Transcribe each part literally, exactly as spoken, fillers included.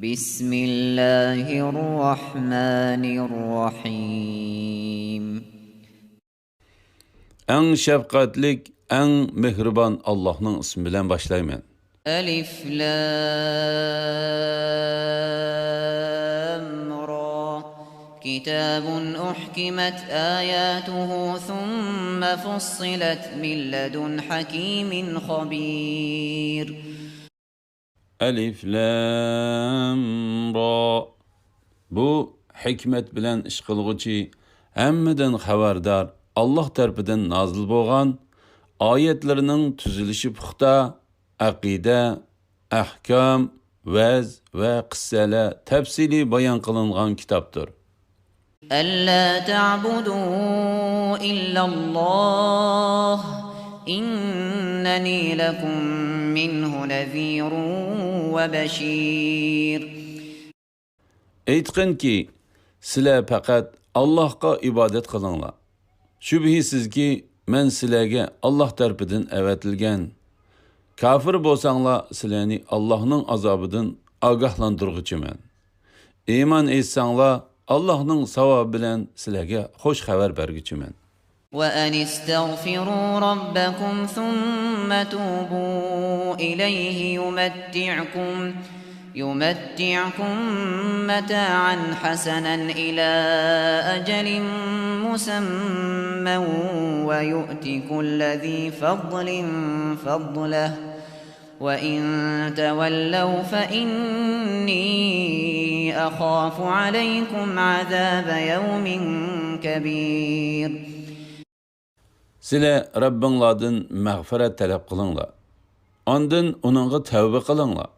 بسم الله الرحمن الرحيم. ئەڭ شەپقەتلىك، ئەڭ مېھرىبان ئاللاھنىڭ ئىسمى بىلەن باشلايمەن. ألف لام را. كتاب أحكمت آياته ثم فصلت من لدن حكيم خبير. ئەلىف لام را. بۇ ھېكمەت بىلەن ئىش قىلغۇچى، ھەممىدىن خەۋەردار، ئاللاھ تەرىپىدىن نازىل بولغان ئايەتلىرىنىڭ تۈزۈلۈشى پۇختا، ئەقىدە، ئەھكام، ۋەز ۋە قىسسەلەر تەپسىلىي بايان قىلىنغان كىتابتۇر. ألا تعبدوا إلا الله إنني لكم منه نذير وبشير. ئېيتقىنكى، سىلەر پەقەت ئاللاھقا ئىبادەت قىلىڭلار. شۈبھىسىزكى، مەن سىلەرگە ئاللاھ تەرىپىدىن ئەۋەتىلگەن. كاپىر بولساڭلار، سىلەرنى ئاللاھنىڭ ئازابىدىن ئاگاھلاندۇرغۇچىمەن. ئىمان ئېيتساڭلار، ئاللاھنىڭ ساۋابى بىلەن سىلەرگە خوش خەۋەر بەرگۈچىمەن. وأن استغفروا ربكم ثم توبوا إليه يمتعكم، يمتعكم متاعا حسنا إلى أجل مسمى ويؤت كل ذي فضل فضله وإن تولوا فإني أخاف عليكم عذاب يوم كبير. سىلەر رەببىڭلاردىن مەغپىرەت تەلەپ قىلىڭلار. ئاندىن ئۇنىڭغا تەۋبە قىلىڭلار.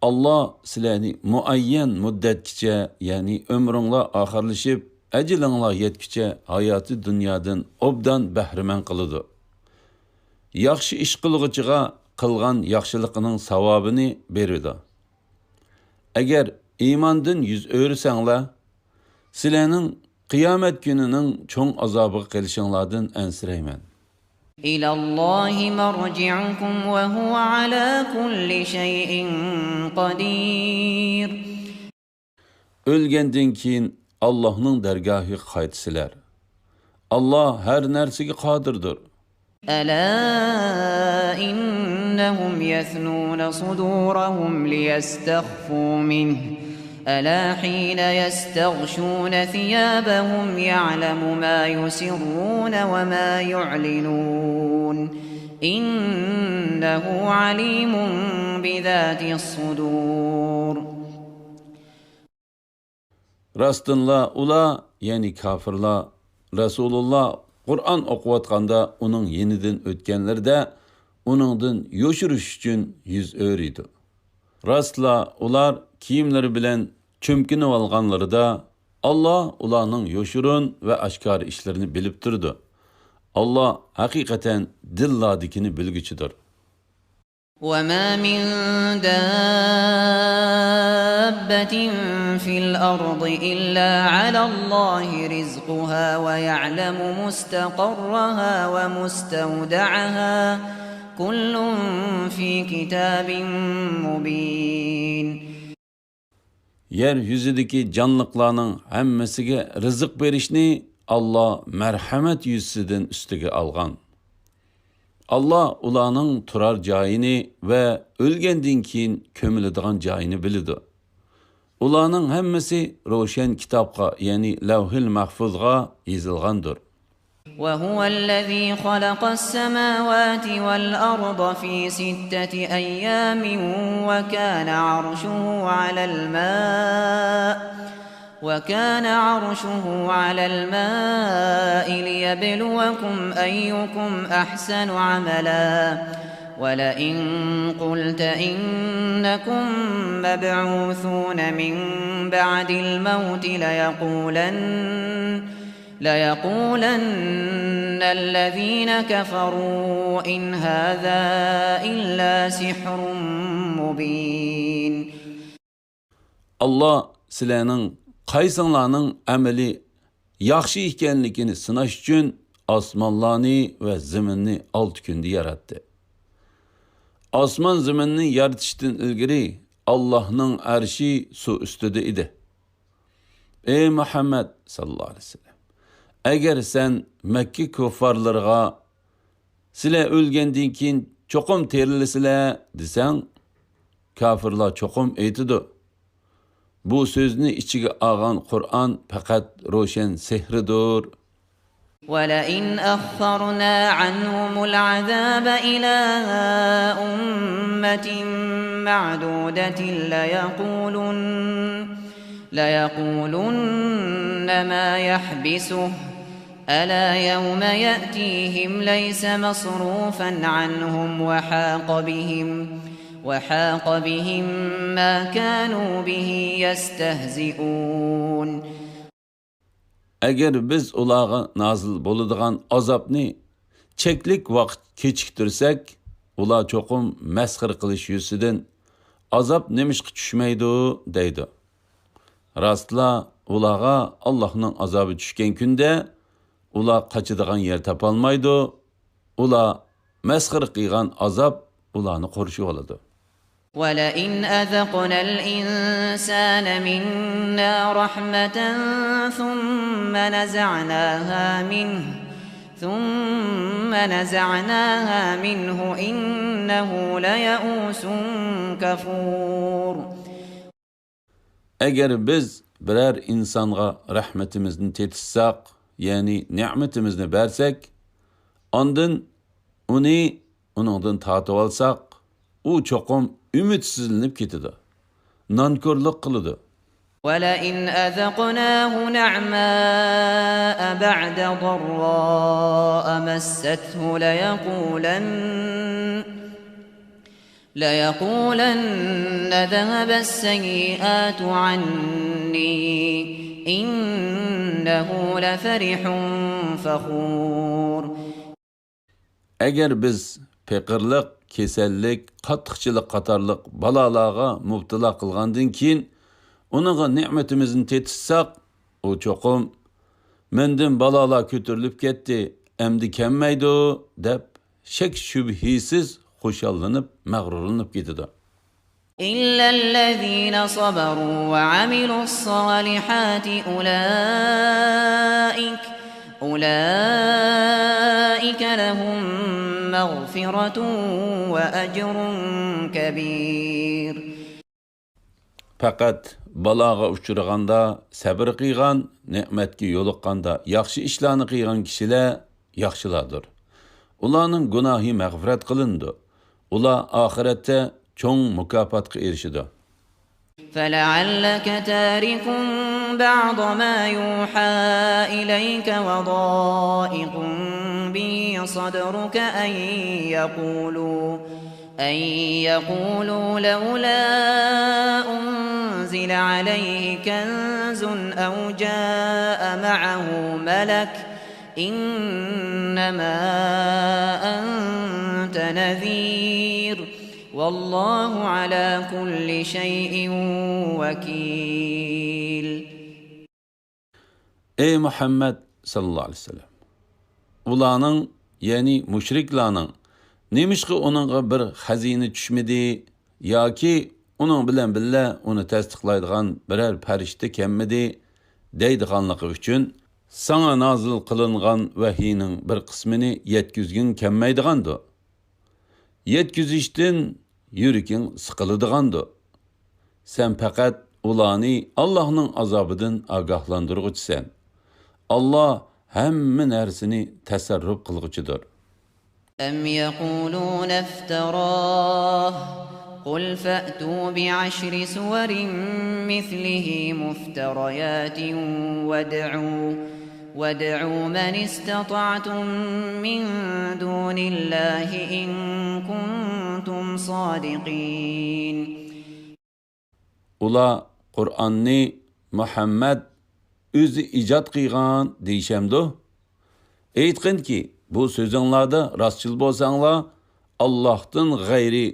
ئاللا سىلەرنى مۇئەييەن مۇددەتكىچە، يەنى ئۆمرۈڭلار ئاخىرلىشىپ، ئەجىلىڭلار يەتكۈچە ھاياتى دۇنيادىن ئوبدان بەھرىمەن قىلىدۇ. ياخشى ئىش قىلغۇچىغا قىلغان ياخشىلىقىنىڭ ساۋابىنى بېرىدۇ. ئەگەر ئىماندىن يۈز ئۆرۈسەڭلار، سىلەرنىڭ قىيامەت كۈنىنىڭ چوڭ ئازابىغا قېلىشىڭلاردىن ئەنسىرەيمەن. إلى الله مرجعكم وهو على كل شيء قدير. ئۆلگەندىن كېيىن ئاللاھنىڭ دەرگاھىغا قايتىسىلەر. ئاللا ھەر نەرسىگە قادىردۇر. ألا إنهم يثنون صدورهم ليستخفوا منه ألا حين يستغشون ثيابهم يعلم ما يسرون وما يعلنون إنه عليم بذات الصدور. راستتىنلا ئۇلار، يەنى كاپىرلار، رەسۇلۇللا قۇرئان ئوقۇۋاتقاندا ئۇنىڭ يېنىدىن ئۆتكەنلىرىدە ئۇنىڭدىن يوشۇرۇش ئۈچۈن يۈز ئۆرۈيدۇ. راستلا ئۇلار كىيىملىرى بىلەن چۆمكىنىۋالغانلىرىدا ئاللا ئۇلارنىڭ يوشۇرۇن ۋە ئاشكارا ئىشلىرىنى بىلىپ تۇرىدۇ. ئاللا ھەقىقەتەن دىللاردىكىنى بىلگۈچىدۇر. وما من دابة في الأرض إلا على الله رزقها ويعلم مستقرها ومستودعها كل في كتاب مبين. يەر يۈزىدىكى جانلىقلارنىڭ ھەممىسىگە رىزىق بېرىشنى ئاللا مەرھەمەت يۈزىسىدىن ئۈستىگە ئالغان. ئاللا ئۇلارنىڭ تۇرار جايىنى ۋە ئۆلگەندىن كېيىن كۆمۈلىدىغان جايىنى بىلىدۇ. ئۇلارنىڭ ھەممىسى روشەن كىتابقا، يەنى لەۋھىل مەھفۇزغا يېزىلغاندۇر. وهو الذي خلق السماوات والأرض في ستة أيام وكان عرشه على الماء وكان عرشه على الماء ليبلوكم أيكم أحسن عملا ولئن قلت إنكم مبعوثون من بعد الموت ليقولن ليقولن الذين كفروا إن هذا إلا سحر مبين. ئاللا سىلەرنىڭ قايسىڭلارنىڭ ئەمىلى ياخشى ئىكەنلىكىنى سىناش ئۈچۈن ئاسمانلارنى ۋە زېمىننى ئالتە كۈندە ياراتتى. ئاسمان زېمىننى يارىتىشتىن ئىلگىرى ئاللاھنىڭ ئەرشى سۇ ئۈستىدە ئىدى. ئەي مۇھەممەد ساللاللاھۇ ئەلەيھى ۋەسەللەم، ئەگەر سەن مەككە كۇففارلىرىغا، «سىلەر ئۆلگەندىن كېيىن چوقۇم تىرىلىسىلەر» دېسەڭ، كاپىرلار چوقۇم ئېيتىدۇ، «بۇ سۆزنى ئىچىگە ئالغان قۇرئان پەقەت روشەن سېھرىدۇر.» ولئن أخرنا عنهم العذاب إلى أمة معدودة ليقولن، ليقولن ما يحبسه، ألا يوم يأتيهم ليس مصروفا عنهم وحاق بهم، وحاق بهم ما كانوا به يستهزئون. ئەگەر بىز ئۇلارغا نازىل بولىدىغان ئازابنى چەكلىك ۋاقىت كېچىكتۈرسەك، ئۇلار چوقۇم مەسخىرە قىلىش يۈزىسىدىن، «ئازاب نېمىشقا چۈشمەيدۇ؟» دەيدۇ. راستلا، ئۇلارغا ئاللاھنىڭ ئازابى چۈشكەن كۈندە ئۇلار قاچىدىغان يەر تاپالمايدۇ. ئۇلار مەسخىرە قىلغان ئازاب ئۇلارنى قورشىۋالىدۇ. ولئن أذقنا الإنسان منا رحمة ثم نزعناها منه، ثم نزعناها منه إنه ليئوس كفور. ئەگەر بىز بىرەر ئىنسانغا رەھمىتىمىزنى تېتىتساق، يەنى نېمىتىمىزنى بەرسەك، ئاندىن ئۇنى ئۇنىڭدىن تارتىۋالساق، ئۇ چوقۇم ئۈمىدسىزلىنىپ كېتىدۇ، نانكورلۇق قىلىدۇ. ولئن أذقناه نعماء بعد ضراء مسته ليقولن، ليقولن ذهب السيئات عني إنه لفرح فخور. ئەگەر بىز پېقىرلىق، كېسەللىك، قاتتىقچىلىق قاتارلىق بالالارغا مۇپتىلا قىلغاندىن كېيىن، ئۇنىڭغا نېمىتىمىزنى تېتىتساق، ئۇ چوقۇم، «مەندىن بالالار كۆتۈرۈلۈپ كەتتى، ئەمدى كەلمەيدۇ» دەپ، شەك-شۈبھىسىز خۇشاللىنىپ، مەغرۇرلىنىپ كېتىدۇ. إلا الذين صبروا وعملوا الصالحات أولئك، أولئك لهم مغفرة وأجر كبير. پەقەت بالاغا ئۇچرىغاندا سەبرى قىلغان، نېمەتكە يولۇققاندا ياخشى ئىشلارنى قىلغان كىشىلەر ياخشىلاردۇر. ئۇلارنىڭ گۇناھى مەغپىرەت قىلىنىدۇ. ئۇلار ئاخىرەتتە چوڭ مۇكاپاتقا ئېرىشىدۇ. فلعلك تارك بعض ما يوحى إليك وضائق به صدرك أن يقولوا، أن يقولوا لولا أنزل عليه كنز أو جاء معه ملك، إنما أنت نذير، والله على كل شيء وكيل. ئەي مۇھەممەد ساللاللاھۇ ئەلەيھى ۋەسەللەم! ئۇلارنىڭ، يەنى مۇشرىكلارنىڭ، «نېمىشقا ئۇنىڭغا بىر خەزىنە چۈشمىدى ياكى ئۇنىڭ بىلەن بىللە ئۇنى تەستىقلايدىغان بىرەر پەرىشتە كەلمىدى؟» دەيدىغانلىقى ئۈچۈن، ساڭا نازىل قىلىنغان ۋەھىينىڭ بىر قىسمىنى يەتكۈزگۈڭ كەلمەيدىغاندۇ؟ يەتكۈزۈشتىن يۈرىكىڭ سىقىلىدىغاندۇ؟ سەن پەقەت ئۇلارنى ئاللاھنىڭ ئازابىدىن ئاگاھلاندۇرغۇچىسەن. ئاللاھ ھەممە نەرسىنى تەسەررۇپ قىلغۇچىدۇر. أم يقولون افتراه، قل فأتوا بعشر سور مثله مفتريات وادعوا، وادعوا من استطعتم من دون الله إن كنتم صادقين. ئۇلار قۇرئاننى مۇھەممەد ئۆزى ئىجاد قىلغان دېيىشەمدۇ؟ ئېيتقىنكى، بۇ سۆزۈڭلاردا راستچىل بولساڭلار، ئاللاھتىن غەيرى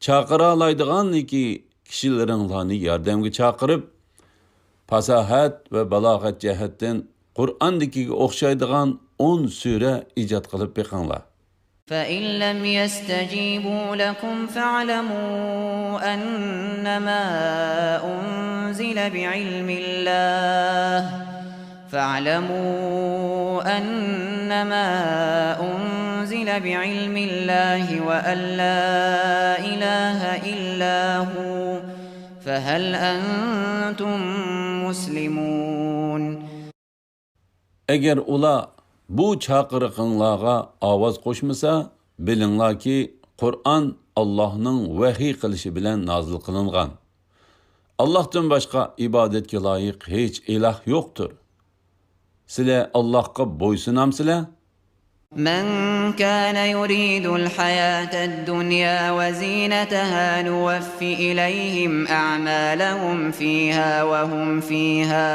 چاقىرالايدىغانكى كىشىلىرىڭلارنى ياردەمگە چاقىرىپ، پاساھەت ۋە بالاغەت جەھەتتىن قۇرئاندىكىگە ئوخشايدىغان ئون سۈرە ئىجاد قىلىپ بېقىڭلار. فإن لم يستجيبوا لكم فاعلموا أنما أنزل بعلم الله فاعلموا أنما أنزل بعلم الله وأن لا إله إلا هو فهل أنتم مسلمون. ئەگەر ئۇلار بۇ چاقىرىقىڭلارغا ئاۋاز قوشمىسا، بىلىڭلاركى، قۇرئان ئاللاھنىڭ ۋەھىي قىلىشى بىلەن نازىل قىلىنغان. ئاللاھتىن باشقا ئىبادەتكە لايىق ھېچ ئىلاھ يوقتۇر. سىلەر ئاللاھقا بويسۇنامسىلەر؟ من كان يريد الحياة الدنيا وزينتها نوف إليهم أعمالهم فيها وهم فيها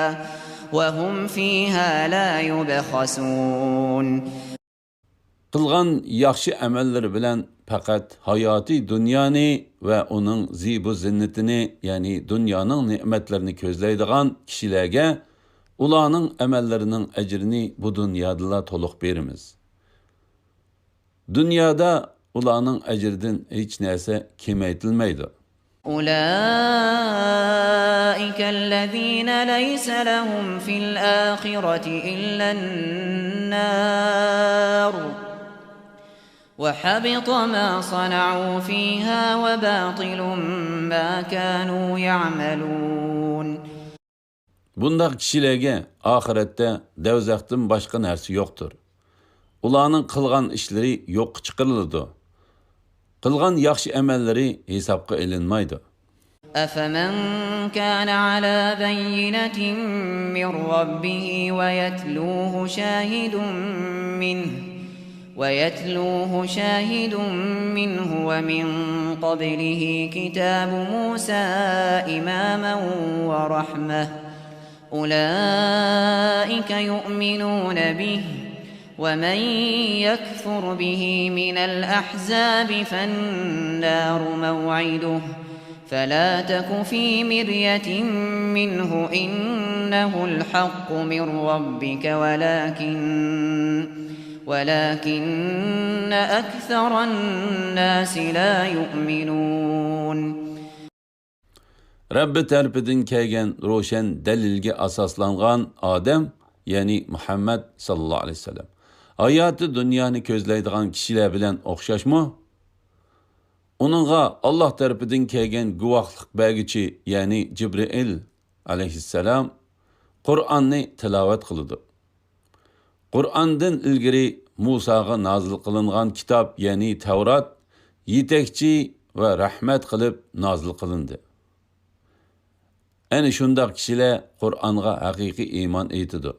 وهم فيها لا يبخسون. قىلغان ياخشى ئەمەللىرى بىلەن پەقەت ھاياتىي دۇنيانى ۋە ئۇنىڭ زىبۇ زىننىتىنى، يەنى دۇنيانىڭ نېمەتلىرىنى كۆزلەيدىغان كىشىلەرگە ئۇلارنىڭ ئەمەللىرىنىڭ ئەجرىنى بۇ دۇنيادىلا تولۇق بېرىمىز. دۇنيادا ئۇلارنىڭ ئەجرىدىن ھېچ نەرسە كېمەيتىلمەيدۇ. أولئك الذين ليس لهم في الآخرة إلا النار وحبط ما صنعوا فيها وباطل ما كانوا يعملون. بۇنداق كىشىلەرگە ئاخىرەتتە دەۋزەختىن باشقا نەرسە يوقتۇر. ئۇلارنىڭ قىلغان ئىشلىرى يوققا چىقىرىلىدۇ. قىلغان ياخشى ئەمەللىرى ھېسابقا ئېلىنمايدۇ. أفمن كان على بينة من ربه ويتلوه شاهد منه ويتلوه شاهد منه ومن قبله كتاب موسى إماما ورحمة أولئك يؤمنون به ومن يكفر به من الأحزاب فالنار موعده فلا تك في مرية منه إنه الحق من ربك ولكن ولكن أكثر الناس لا يؤمنون. رەببى تەرىپىدىن كەلگەن روشەن دەلىلگە ئاساسلانغان ئادەم، يەنى مۇھەممەد ساللاللاھۇ ئەلەيھى ۋەسەللەم، ھاياتى دۇنيانى كۆزلەيدىغان كىشىلەر بىلەن ئوخشاشمۇ؟ ئۇنىڭغا ئاللاھ تەرىپىدىن كەلگەن گۇۋاھلىق بەرگۈچى، يەنى جىبرىئىل ئەلەيھىسسالام قۇرئاننى تىلاۋەت قىلىدۇ. قۇرئاندىن ئىلگىرى مۇساغا نازىل قىلىنغان كىتاب، يەنى تەۋرات، يېتەكچى ۋە رەھمەت قىلىپ نازىل قىلىندى. ئەنە شۇنداق كىشىلەر قۇرئانغا ھەقىقىي ئىمان ئېيتىدۇ.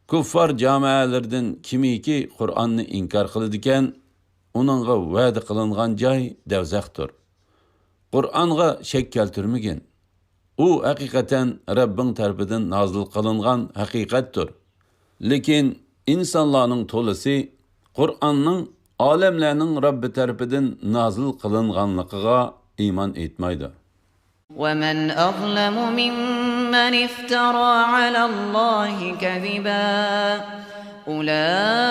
كۇففار جامائەلىرىدىن كىمكى قۇرئاننى ئىنكار قىلىدىكەن، ئۇنىڭغا ۋەدە قىلىنغان جاي دەۋزەختۇر. قۇرئانغا شەك كەلتۈرمىگىن. ئۇ ھەقىقەتەن رەببىڭ تەرىپىدىن نازىل قىلىنغان ھەقىقەتتۇر. لېكىن ئىنسانلارنىڭ تولىسى قۇرئاننىڭ ئالەملەرنىڭ رەببى تەرىپىدىن نازىل قىلىنغانلىقىغا ئىمان ئېيتمايدۇ. ومن أظلم ممن افترى على الله كذبا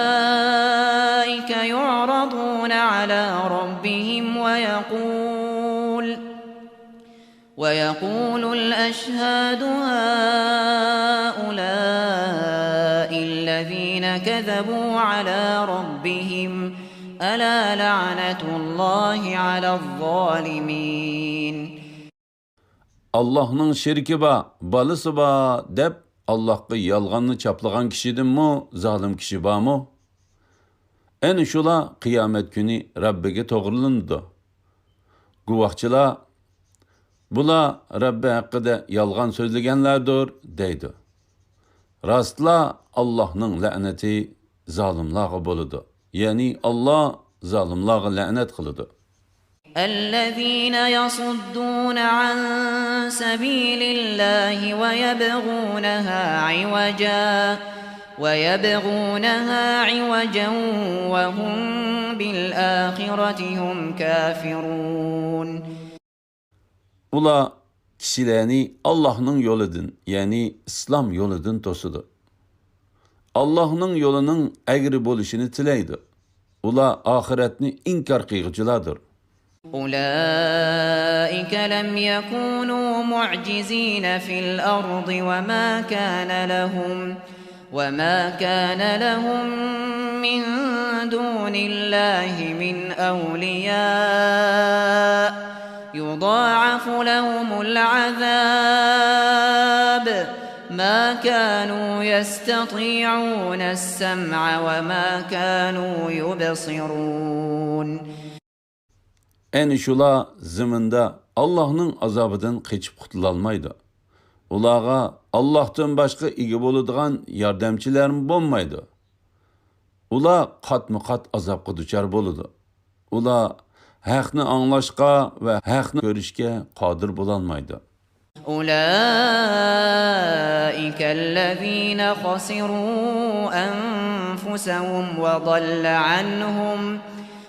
أولئك يعرضون على ربهم ويقول ويقول الأشهاد هؤلاء الذين كذبوا على ربهم ألا لعنة الله على الظالمين. ئاللاھنىڭ شېرىكى بار، بالىسى بار دەپ ئاللاھقا يالغاننى چاپلىغان كىشىدىنمۇ زالىم كىشى بارمۇ؟ ئەنە شۇلار قىيامەت كۈنى رەببىگە توغرىلىنىدۇ. گۇۋاھچىلار، بۇلار رەببى ھەققىدە يالغان سۆزلىگەنلەردۇر، دەيدۇ. راستلا ئاللاھنىڭ لەنىتى زالىملارغا بولىدۇ. يەنى ئاللاھ زالىملارغا لەنەت قىلىدۇ. الذين يصدون عن سبيل الله ويبغونها عوجا ويبغونها عوجا وهم بالآخرة هم كافرون. ئۇلار كىشىلەرنى ئاللاھنىڭ يولىدىن، يەنى ئىسلام يولىدىن توسىدۇ. ئاللاھنىڭ يولىنىڭ ئەگرى بولۇشىنى تىلەيدۇ. ئۇلار ئاخىرەتنى ئىنكار قىلغۇچىلاردۇر. أولئك لم يكونوا معجزين في الأرض وما كان لهم وما كان لهم من دون الله من أولياء يضاعف لهم العذاب ما كانوا يستطيعون السمع وما كانوا يبصرون. ئەنە شۇلار زېمىندا ئاللاھنىڭ ئازابىدىن قېچىپ قۇتۇلالمايدۇ. ئۇلارغا ئاللاھتىن باشقا ئىگە بولىدىغان ياردەمچىلەرمۇ بولمايدۇ. ئۇلار قاتمۇ قات ئازابقا دۇچار بولىدۇ. ئۇلار ھەقنى ئاڭلاشقا ۋە ھەقنى كۆرۈشكە قادىر بولالمايدۇ. أولئك الذين خسروا أنفسهم وضل عنهم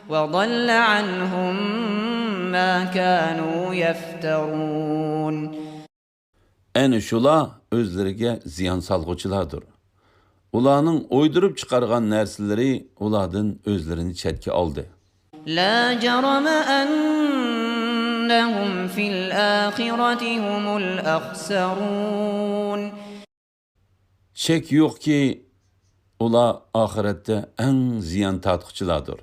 وضل عنهم ما كانوا يفترون. ئەنە شۇلار ئۆزلىرىگە زىيان سالغۇچىلاردۇر. ئۇلارنىڭ ئويدۇرۇپ چىقارغان نەرسىلىرى ئۇلاردىن ئۆزلىرىنى چەتكە ئالدى. لا جرم أنهم في الآخرة هم الأخسرون. شەك يوقكى، ئۇلار ئاخىرەتتە ئەڭ زىيان تارتقۇچىلاردۇر.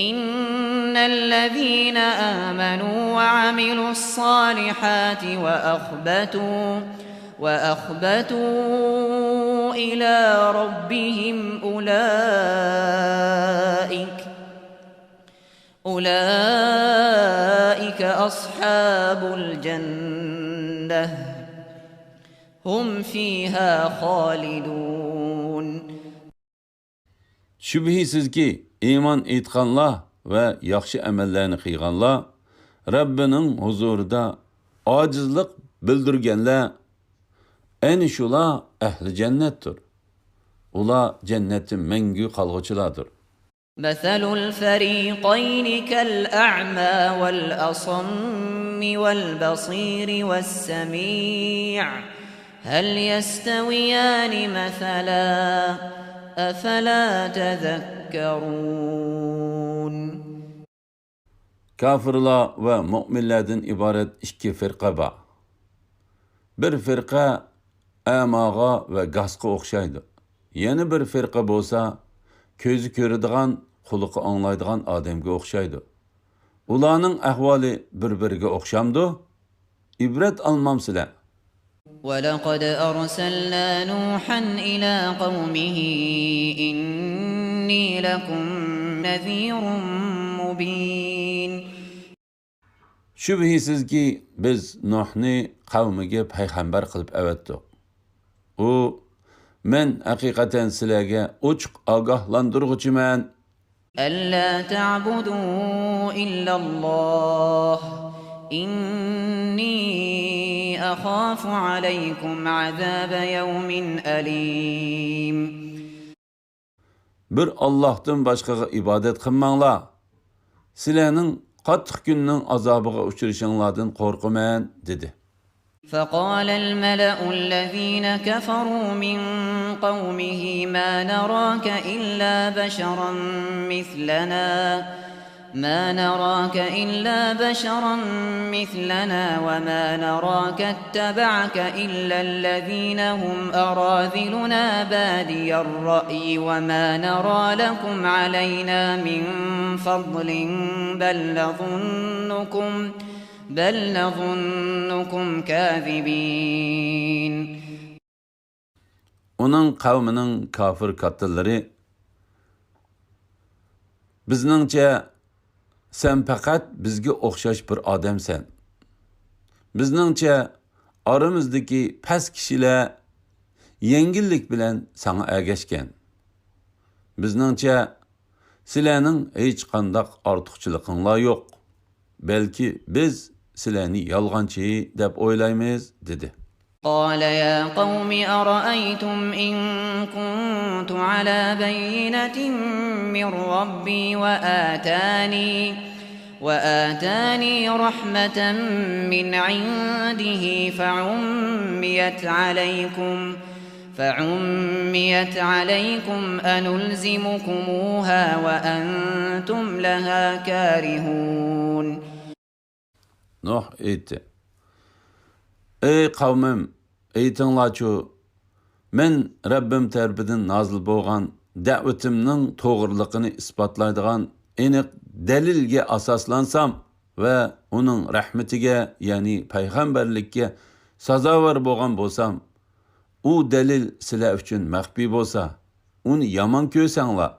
إن الذين آمنوا وعملوا الصالحات وأخبتوا وأخبتوا إلى ربهم أولئك أولئك أصحاب الجنة هم فيها خالدون. شۈبھىسىزكى، ئىمان ئېيتقانلار ۋە ياخشى ئەمەللەرنى قىلغانلار، رەببىنىڭ ھۇزۇرىدا ئاجىزلىق بىلدۈرگەنلەر، ئەنە شۇلار ئەھلى جەننەتتۇر. ئۇلار جەننەتتە مەڭگۈ قالغۇچىلاردۇر. مثل الفريقين كالأعمى والأصم والبصير والسميع هل يستويان مثلا أفلا تذكرون. كاپىرلار ۋە مۆمىنلەردىن ئىبارەت ئىككى فىرقە بار. بىر فىرقە ئەماغا ۋە گاسقا ئوخشايدۇ. يەنە بىر فىرقە بولسا كۆزى كۆرىدىغان، قۇلىقى ئاڭلايدىغان ئادەمگە ئوخشايدۇ. ئۇلارنىڭ ئەھۋالى بىر-بىرىگە ئوخشامدۇ؟ ئىبرەت ئالمامسىلەر؟ ولقد أرسلنا نوحا إلى قومه إني لكم نذير مبين. شۈبھىسىزكى، بىز نۇھنى قەۋمىگە پەيغەمبەر قىلىپ ئەۋەتتۇق. ئۇ، مەن ھەقىقەتەن سىلەرگە ئوچۇق ئاگاھلاندۇرغۇچىمەن. ألا تعبدوا إلا الله إني أخاف عليكم عذاب يوم أليم. بىر ئاللاھتىن باشقىغا ئىبادەت قىلماڭلار. سىلەرنىڭ قاتتىق كۈننىڭ ئازابىغا ئۇچرىشىڭلاردىن قورقىمەن، دېدى. فقال الملأ الذين كفروا من قومه ما نراك إلا بشرا مثلنا ما نراك إلا بشرا مثلنا وما نراك اتبعك إلا الذين هم أراذلنا بادي الرأي وما نرى لكم علينا من فضل بل نظنكم بل نظنكم كاذبين. ئۇنىڭ قەۋمىنىڭ كاپىر كاتتىلىرى، بىزنىڭچە، سەن پەقەت بىزگە ئوخشاش بىر ئادەمسەن. بىزنىڭچە، ئارىمىزدىكى پەس كىشىلەر يەڭگىللىك بىلەن ساڭا ئەگەشكەن. بىزنىڭچە، سىلەرنىڭ ھېچقانداق ئارتۇقچىلىقىڭلار يوق. بەلكى بىز سىلەرنى يالغانچى دەپ ئويلايمىز، دېدى. قال يا قوم أرأيتم إن كنت على بينة من ربي وآتاني وآتاني رحمة من عنده فعميت عليكم فعميت عليكم أنلزمكموها وأنتم لها كارهون. نۇھ ئېيتتى: ئەي قەۋمىم، ئېيتىڭلارچۇ، مەن رەببىم تەرىپىدىن نازىل بولغان دەۋىتىمنىڭ توغرىلىقىنى ئىسپاتلايدىغان ئېنىق دەلىلگە ئاساسلانسام ۋە ئۇنىڭ رەھمىتىگە، يەنى پەيغەمبەرلىككە سازاۋەر بولغان بولسام، ئۇ دەلىل سىلەر ئۈچۈن مەخپىي بولسا، ئۇنى يامان كۆرسەڭلار،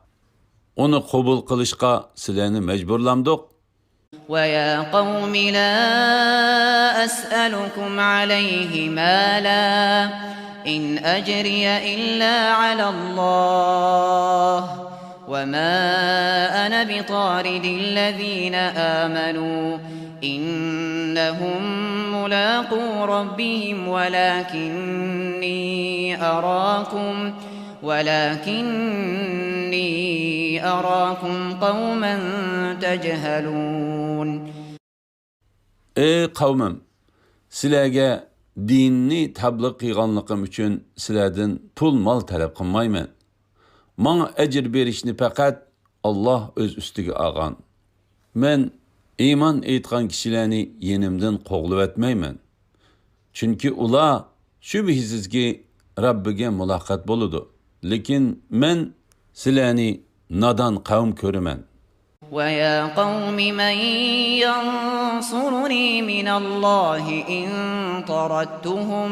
ئۇنى قوبۇل قىلىشقا سىلەرنى مەجبۇرلامدۇق؟ ويا قوم لا أسألكم عليه مالا إن أجري إلا على الله وما أنا بطارد الذين آمنوا إنهم ملاقو ربهم ولكني أراكم ولكني أراكم قوما تجهلون. ئەي قەۋمىم، سىلەرگە دىننى تەبلىغ قىلغانلىقىم ئۈچۈن سىلەردىن پۇل مال تەلەپ قىلمايمەن. ماڭا ئەجىر بېرىشنى پەقەت ئاللاھ ئۆز ئۈستىگە ئالغان. مەن ئىمان ئېيتقان كىشىلەرنى يېنىمدىن قوغلىۋەتمەيمەن. چۈنكى ئۇلار شۈبھىسىزكى رەببىگە مۇلاقات بولىدۇ. لېكىن مەن سىلەرنى نادان قەۋم كۆرىمەن. ويا قوم من ينصرني من الله إن طردتهم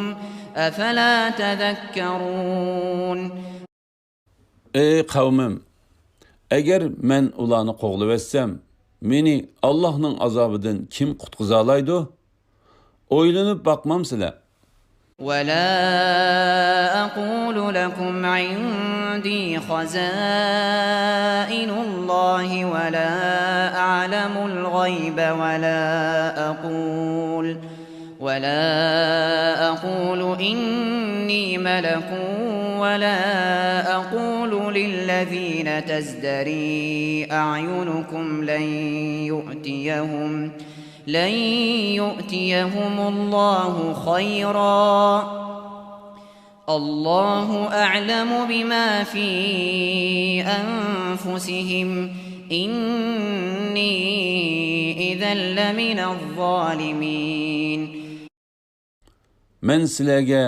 أفلا تذكرون. ئەي قەۋمىم، ئەگەر مەن ئۇلارنى قوغلىۋەتسەم، مېنى ئاللاھنىڭ ئازابىدىن كىم قۇتقۇزالايدۇ؟ ئويلىنىپ باقمامسىلەر؟ ولا أقول لكم عندي خزائن الله ولا أعلم الغيب ولا أقول ولا أقول إني ملك ولا أقول للذين تزدري أعينكم لن يؤتيهم لن يؤتيهم الله خيرا الله أعلم بما في أنفسهم إني إذا لمن الظالمين. مەن سىلەرگە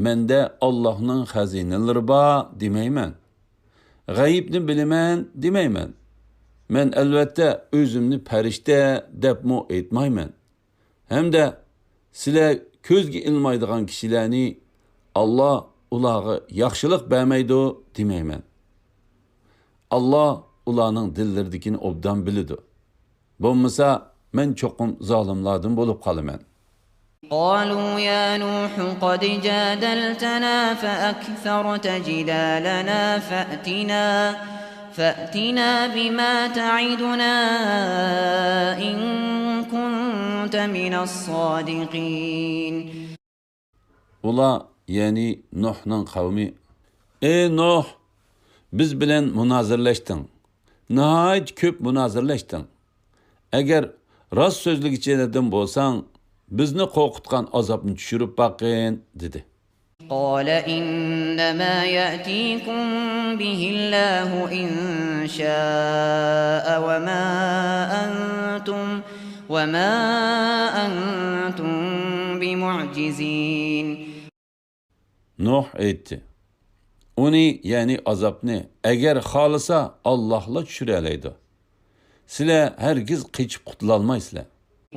مەندە ئاللاھنىڭ خەزىنىلىرى بار دېمەيمەن. غەيىبنى بىلىمەن دېمەيمەن. مەن ئەلۋەتتە ئۆزۈمنى پەرىشتە دەپمۇ ئېيتمايمەن. ھەمدە سىلەر كۆزگە ئىلمايدىغان كىشىلەرنى ئاللاھ ئۇلارغا ياخشىلىق بەرمەيدۇ دېمەيمەن. ئاللاھ ئۇلارنىڭ دىللىرىدىكىنى ئوبدان بىلىدۇ. بولمىسا، مەن چوقۇم زالىملاردىن بولۇپ قالىمەن. قالوا يا نوح قد جادلتنا فأكثرت جدالنا فأتنا، فأتنا بما تعدنا إن كنت من الصادقين. ئۇلار، يەنى نۇھنىڭ قەۋمى: ئەي نۇھ، بىز بىلەن مۇنازىرىلەشتىڭ. ناھايىتى كۆپ مۇنازىرىلەشتىڭ. ئەگەر راست سۆزلىگۈچىلەردىن بولساڭ، بىزنى قورقۇتقان ئازابنى چۈشۈرۈپ باققىن، دېدى. قال إنما يأتيكم به الله إن شاء وما أنتم، وما أنتم بمعجزين. نۇھ ئېيتتى: ئۇنى، يەنى ئازابنى، ئەگەر خالىسا، ئاللاھلا چۈشۈرەلەيدۇ. سىلەر ھەرگىز قېچىپ قۇتۇلالمايسىلەر.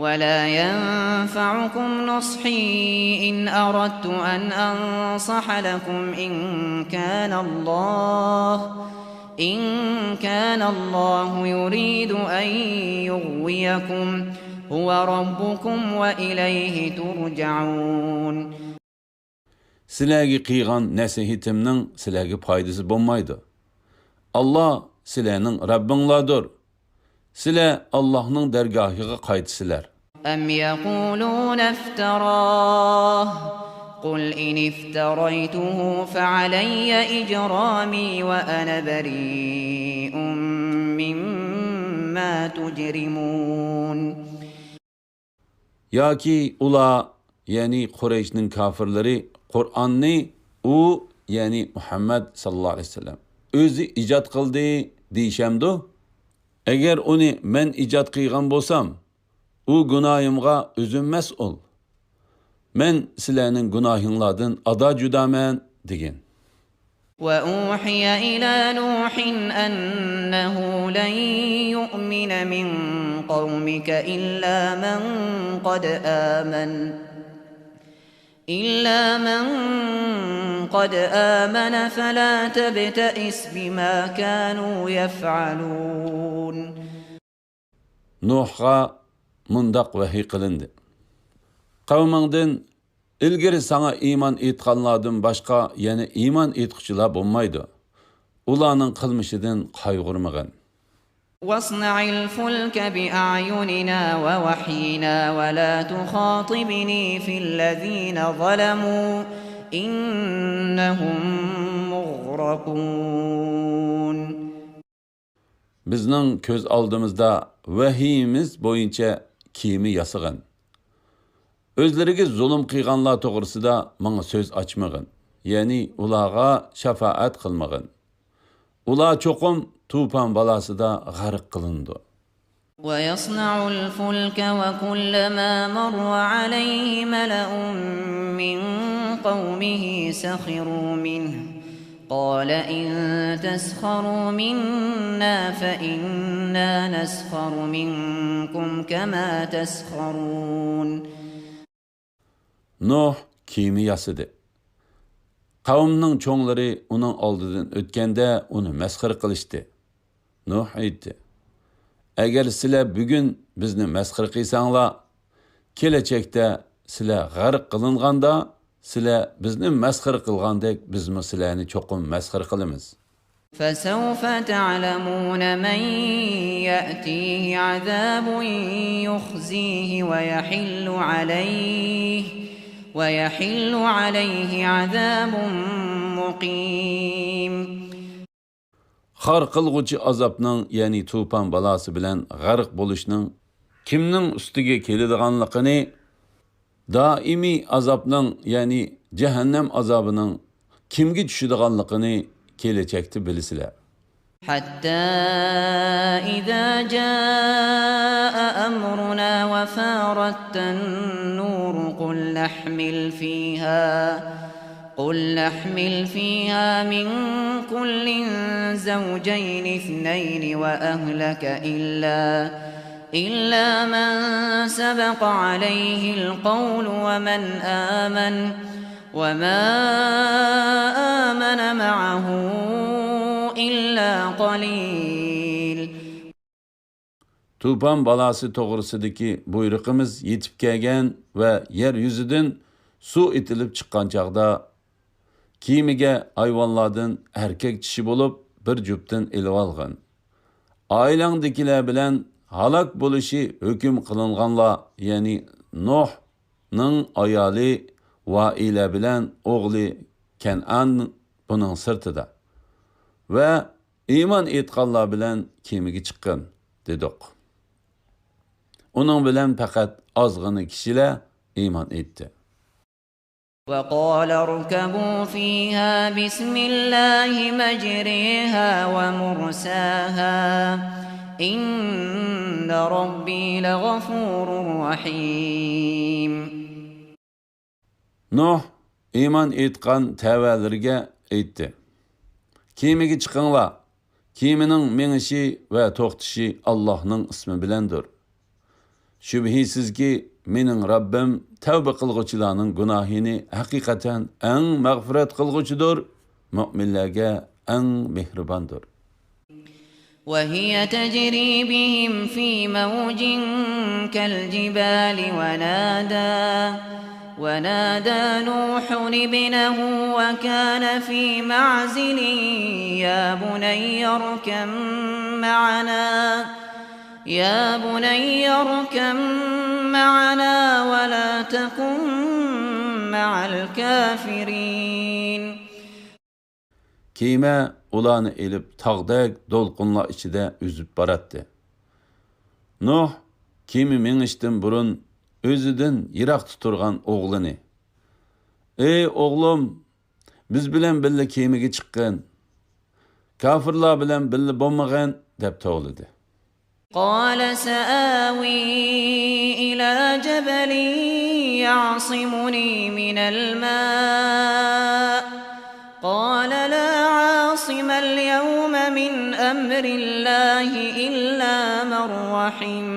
ولا ينفعكم نصحي إن أردت أن أنصح لكم إن كان الله، إن كان الله يريد أن يغويكم هو ربكم وإليه ترجعون. سىلەرگە قىلغان نەسىھىتىمنىڭ سىلەرگە پايدىسى بولمايدۇ. ئاللاھ سىلەرنىڭ رەببىڭلاردۇر. سىلەر ئاللاھنىڭ دەرگاھىغا قايتىسىلەر. أم يقولون افتراه قل إن افتريته فعلي إجرامي وأنا بريء مما تجرمون. ياكى ئۇلار، يەنى قۇرەيشنىڭ كاپىرلىرى، قۇرئاننى ئۇ، يەنى مۇھەممەد ساللاللاھۇ ئەلەيھى ۋەسەللەم، ئۆزى ئىجاد قىلدى دېيىشەمدۇ؟ ئەگەر ئۇنى مەن ئىجاد قىلغان بولسام، ئۇ گۇناھىمغا ئۆزۈم مەسئۇل. مەن سىلەرنىڭ گۇناھىڭلاردىن ئادا جۇدامەن، دېگەن. وأوحي إلى نوح أنه لن يؤمن من قومك إلا من قد آمن، إلا من قد آمن فلا تبتئس بما كانوا يفعلون. نۇھقا مۇنداق ۋەھىي قىلىندى: قەۋمىڭدىن ئىلگىرى ساڭا ئىمان ئېيتقانلاردىن باشقا يەنە ئىمان ئېيتقۇچىلار بولمايدۇ. ئۇلارنىڭ قىلمىشىدىن قايغۇرمىغىن. واصنع الفلك بأعيننا ووحينا ولا تخاطبني في الذين ظلموا إنهم مغرقون. بىزنىڭ كۆز ئالدىمىزدا ۋەھىيىمىز بويىچە كېمە ياسىغىن. ئۆزلىرىگە زۇلۇم قىلغانلار توغرىسىدا ماڭا سۆز ئاچمىغىن، يەنى ئۇلارغا شاپائەت قىلمىغىن. ئۇلار چوقۇم توپان بالاسىدا غەرق قىلىنىدۇ. ويصنع الفلك وكلما مر عليه ملأ من قومه سخروا منه قال إن تسخروا منا فإنا نسخر منكم كما تسخرون. نۇھ كېمە ياسىدى. قەۋمنىڭ چوڭلىرى ئۇنىڭ ئالدىدىن ئۆتكەندە ئۇنى مەسخىرە قىلىشتى. نۇھ ئېيتتى: ئەگەر سىلەر بۈگۈن بىزنى مەسخىرە قىلساڭلار، كېلەچەكتە سىلەر غەرق قىلىنغاندا، سىلەر بىزنى مەسخىرە قىلغاندەك بىزمۇ سىلەرنى چوقۇم مەسخىرە قىلىمىز. فسوف تعلمون من يأتيه عذاب يخزيه ويحل عليه، ويحل عليه عذاب مقيم. خار قىلغۇچى ئازابنىڭ، يەنى توپان بالاسى بىلەن غەرق بولۇشنىڭ كىمنىڭ ئۈستىگە كېلىدىغانلىقىنى، دائىمىي ئازابنىڭ، يەنى جەھەننەم ئازابىنىڭ كىمگە چۈشىدىغانلىقىنى كېلەچەكتە بىلىسىلەر. حتى إذا جاء أمرنا وفارت النور قلنا احمل فيها قلنا احمل فيها من كل زوجين اثنين وأهلك إلا، إلا من سبق عليه القول ومن آمن وما آمن معه إلا قليل. توپان بالاسى توغرىسىدىكى بۇيرۇقىمىز يېتىپ كەلگەن ۋە يەر يۈزىدىن سۇ ئېتىلىپ چىققان چاغدا، كېمىگە ھايۋانلاردىن ئەركەك چىشى بولۇپ بىر جۈپتىن ئېلىۋالغىن. ئائىلەڭدىكىلەر بىلەن ھالاك بولۇشى ھۆكۈم قىلىنغانلار، يەنى نۇھنىڭ ئايالى ۋائىلە بىلەن ئوغلى كەنئان بۇنىڭ سىرتىدا ۋە ئىمان ئېيتقانلار بىلەن كېمىگە چىققىن، دېدۇق. ئۇنىڭ بىلەن پەقەت ئازغىنە كىشىلەر ئىمان ئېيتتى. وقال اركبوا فيها بسم الله مجريها ومرساها إن ربي لغفور رحيم. نۇھ ئىمان ئېيتقان تەۋەلىرىگە ئېيتتى: كېمىگە چىقىڭلار، كېمىنىڭ مېڭىشى ۋە توختىشى ئاللاھنىڭ ئىسمى بىلەندۇر. شۈبھىسىزكى، مېنىڭ رەببىم تەۋبە قىلغۇچىلارنىڭ گۇناھىنى ھەقىقەتەن ئەڭ مەغپىرەت قىلغۇچىدۇر، مۆمىنلەرگە ئەڭ مېھرىباندۇر. وهي تجري بهم في موج كالجبال ونادى، ونادى نوح ابنه وكان في معزل يا بني اركب معنا، يا بني اركب معنا ولا تكن مع الكافرين. كېمە ئۇلارنى ئېلىپ تاغدەك دولقۇنلار ئىچىدە ئۈزۈپ باراتتى. نۇھ كېمە مېڭىشتىن بۇرۇن ئۆزىدىن يىراقتا تۇرغان ئوغلىنى: ئەي ئوغلۇم، بىز بىلەن بىللە كېمىگە چىققىن، كاپىرلار بىلەن بىللە بولمىغىن» دەپ توۋلىدى. قال سآوي إلى جبل يعصمني من الماء قال لا عاصم اليوم من أمر الله إلا من رحم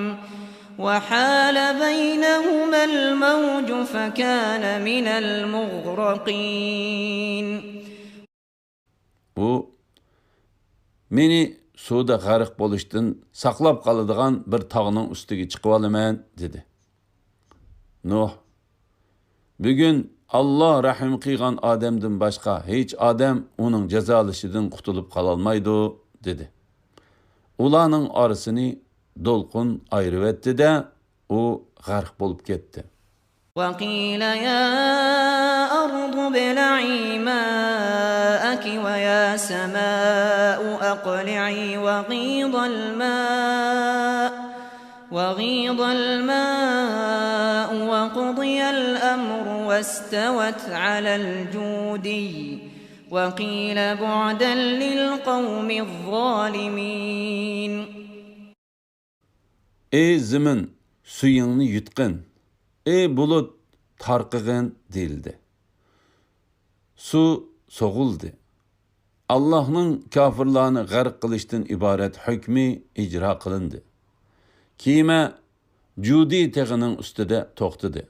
وحال بينهما الموج فكان من المغرقين. ئۇ، «مېنى سۇدا غەرق بولۇشتىن ساقلاپ قالىدىغان بىر تاغنىڭ ئۈستىگە چىقىۋالىمەن» دېدى. نۇھ، «بۈگۈن ئاللا رەھىم قىلغان ئادەمدىن باشقا ھېچ ئادەم ئۇنىڭ جازالىشىدىن قۇتۇلۇپ قالالمايدۇ» دېدى. ئۇلارنىڭ ئارىسىنى دولقۇن ئايرىۋەتتى-دە، ئۇ غەرق بولۇپ كەتتى. وقيل يا أرض ابلعي ماءك ويا سماء أقلعي وغيض الماء وغيض الماء وقضي الأمر واستوت على الجودي وقيل بعدا للقوم الظالمين. «ئەي زېمىن، سۈيۈڭنى يۇتقىن، ئەي بۇلۇت، تارقىغىن» دېيىلدى. سۇ سوغۇلدى. ئاللاھنىڭ كاپىرلارنى غەرق قىلىشتىن ئىبارەت ھۆكمى ئىجرا قىلىندى. كېمە جۇدى تېغىنىڭ ئۈستىدە توختىدى.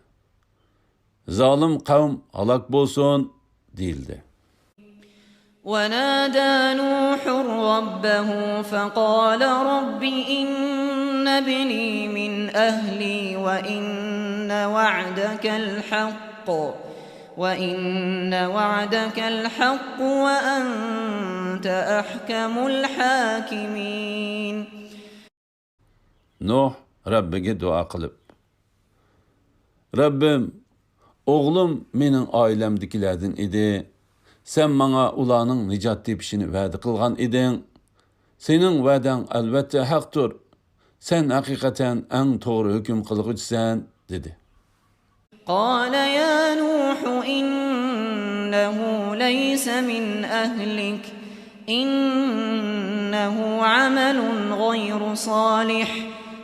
«زالىم قەۋم ھالاك بولسۇن» دېيىلدى. ونادى نوح ربه فقال رب إن ابني من أهلي وإن وعدك الحق وإن وعدك الحق وأنت أحكم الحاكمين. نوح رەببىگە دۇئا قىلىپ، «رەببىم، ئوغلۇم مېنىڭ ئائىلەمدىكىلەردىن ئىدى. سەن ماڭا ئۇلارنىڭ نىجات تېپىشىنى ۋەدە قىلغان ئىدىڭ. سېنىڭ ۋەدەڭ ئەلۋەتتە ھەقتۇر. سەن ھەقىقەتەن ئەڭ توغرا ھۆكۈم قىلغۇچىسەن» دېدى. قال يا نوح إنه ليس من أهلك إنه عمل غير صالح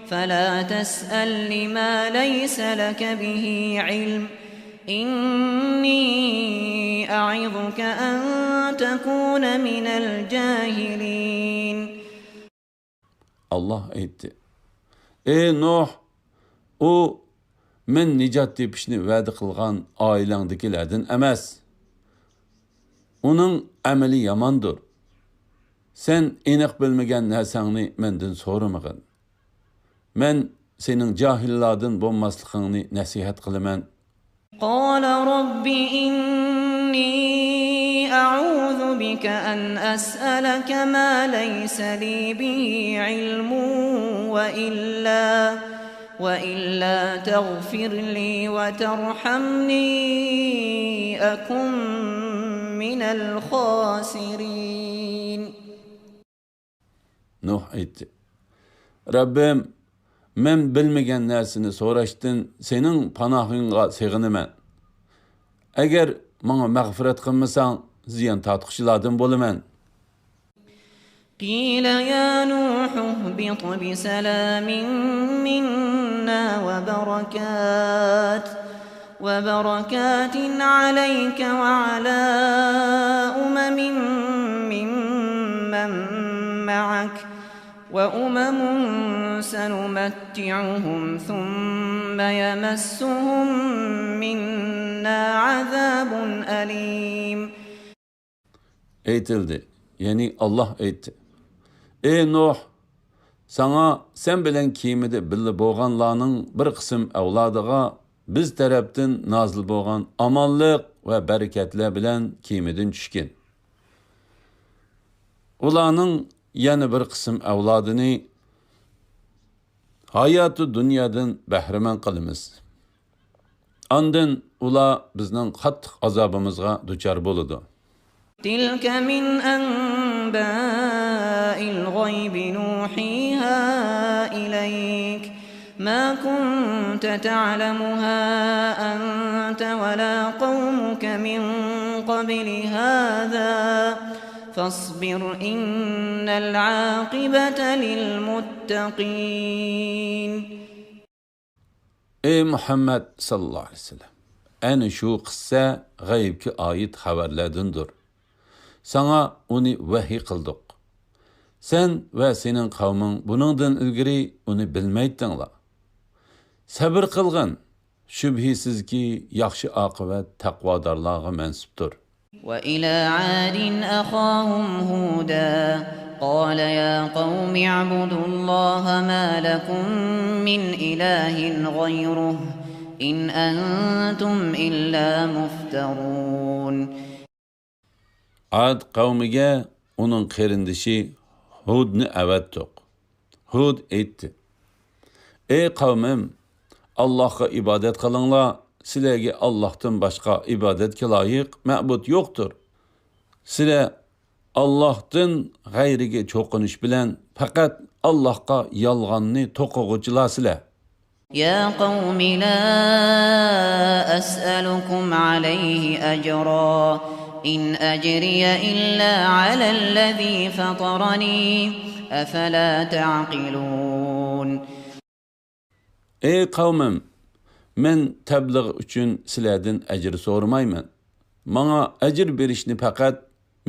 فلا تسألني ما ليس لك به علم إني أعظك أن تكون من الجاهلين. ئاللاھ ئېيتتى: «ئەي نۇھ، ئۇ مەن نىجات تېپىشنى ۋەدە قىلغان ئائىلەڭدىكىلەردىن ئەمەس. ئۇنىڭ ئەمىلى ياماندۇر. سەن ئېنىق بىلمىگەن نەرسەڭنى مەندىن سورىمىغىن. مەن سېنىڭ جاھىللاردىن بولماسلىقىڭنى نەسىھەت قىلىمەن.» قال رب إني أعوذ بك أن أسألك ما ليس لي به علم وإلا، وإلا تغفر لي وترحمني أكن من الخاسرين. نۇھ ئېيتتى: «رەببىم، مەن بىلمىگەن نەرسىنى سوراشتىن سېنىڭ پاناھىڭغا سېغىنىمەن. ئەگەر ماڭا مەغپىرەت قىلمىساڭ، زىيان تارتقۇچىلاردىن بولىمەن.» قيل يا نوح اهبط بسلام منا وبركات وبركات عليك وعلى أمم ممن معك وأمم سنمتعهم ثم يمسهم منا عذاب أليم. ئېيتىلدى، يەنى ئاللاھ ئېيتتى: «ئەي نۇھ، ساڭا سەن بىلەن كېمىدە بىللە بولغانلارنىڭ بىر قىسىم ئەۋلادىغا بىز تەرەپتىن نازىل بولغان ئامانلىق ۋە بەرىكەتلەر بىلەن كېمىدىن چۈشكىن. ئۇلارنىڭ يەنە بىر قىسىم ئەۋلادىنى ھاياتى دۇنيادىن بەھرىمەن قىلىمىز. ئاندىن ئۇلار بىزنىڭ قاتتىق ئازابىمىزغا دۇچار بولىدۇ.» تلك من أنباء الغيب نوحيها إليك ما كنت تعلمها أنت ولا قومك من قبل قبل هذا فاصبر إن العاقبة للمتقين. ئەي مۇھەممەد ساللاللاھۇ ئەلەيھى ۋەسەللەم، ئەنە شۇ قىسسە غەيىبكە ئائىت خەۋەرلەردىندۇر. ساڭا ئۇنى ۋەھىي قىلدۇق. سەن ۋە سېنىڭ قەۋمىڭ بۇنىڭدىن ئىلگىرى ئۇنى بىلمەيتتىڭلار. سەبرى قىلغىن. شۈبھىسىزكى، ياخشى ئاقىۋەت تەقۋادارلارغا مەنسۇپتۇر. وإلى عاد أخاهم هودا قال يا قوم اعبدوا الله ما لكم من إله غيره إن أنتم إلا مفترون. ئاد قەۋمىگە ئۇنىڭ قېرىندىشى ھۇدنى ئەۋەتتۇق. ھۇد ئېيتتى: ئەي قەۋمىم، ئاللاھقا ئىبادەت قىلىڭلار، سىلەرگە ئاللاھتىن باشقا ئىبادەتكە لايىق مەبۇد يوقتۇر. سىلەر ئاللاھتىن غەيرىگە چوقۇنۇش بىلەن پەقەت ئاللاھقا يالغاننى توقۇغۇچىلار سىلەر. يا قوم لا أسألكم عليه أجرا إن أجري إلا على الذي فطرني أفلا تعقلون. ئەي قەۋمىم، مەن تەبلىغ ئۈچۈن سىلەردىن ئەجىر سورىمايمەن. ماڭا ئەجىر بېرىشنى پەقەت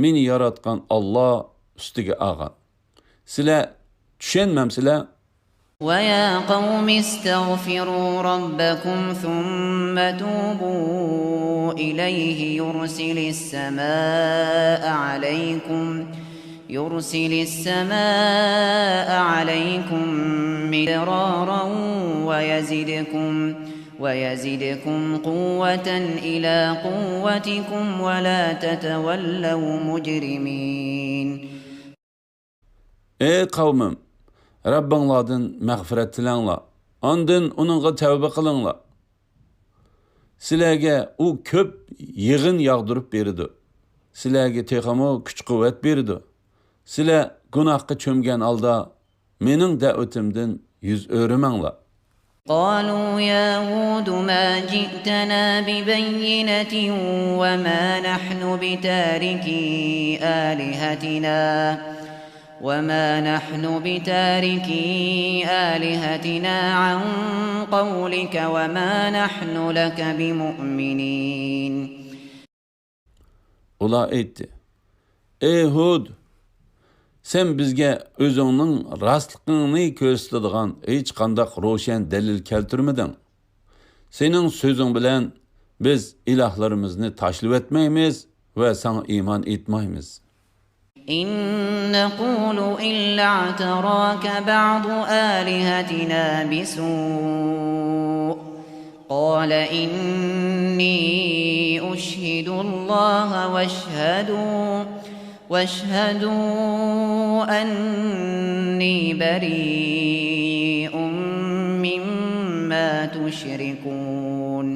مېنى ياراتقان ئاللا ئۈستىگە ئالغان. سىلەر چۈشەنمەمسىلەر؟ ويا قوم استغفروا ربكم ثم توبوا إليه يرسل السماء عليكم يرسل السماء عليكم مدرارا ويزدكم ويزدكم قوة إلى قوتكم ولا تتولوا مجرمين. ئەي قەۋمىم، رەببىڭلاردىن مەغپىرەت تىلەڭلار، ئاندىن ئۇنىڭغا تەۋبە قىلىڭلار. سىلەرگە ئۇ كۆپ يېغىن ياغدۇرۇپ بېرىدۇ. سىلەرگە تېخىمۇ كۈچ-قۇۋۋەت بېرىدۇ. سىلەر گۇناھقا چۆمگەن ھالدا مېنىڭ دەۋىتىمدىن يۈز ئۆرۈمەڭلار. قالوا يا هود ما جئتنا ببينة وما نحن بتاركي آلهتنا وما نحن بتاركي آلهتنا عن قولك وما نحن لك بمؤمنين. ئۇلار ئېيتتى: ئەي ھۇد، سەن بىزگە ئۆزۈڭنىڭ راستلىقىڭنى كۆرسىتىدىغان ھېچقانداق روشەن دەلىل كەلتۈرمىدىڭ. سېنىڭ سۆزۈڭ بىلەن بىز ئىلاھلىرىمىزنى تاشلىۋەتمەيمىز ۋە ساڭا ئىمان ئېيتمايمىز. إن نقول إلا اعتراك بعض آلهتنا بسوء قال إني أشهد الله واشهدوا واشهدوا أني بريء مما تشركون.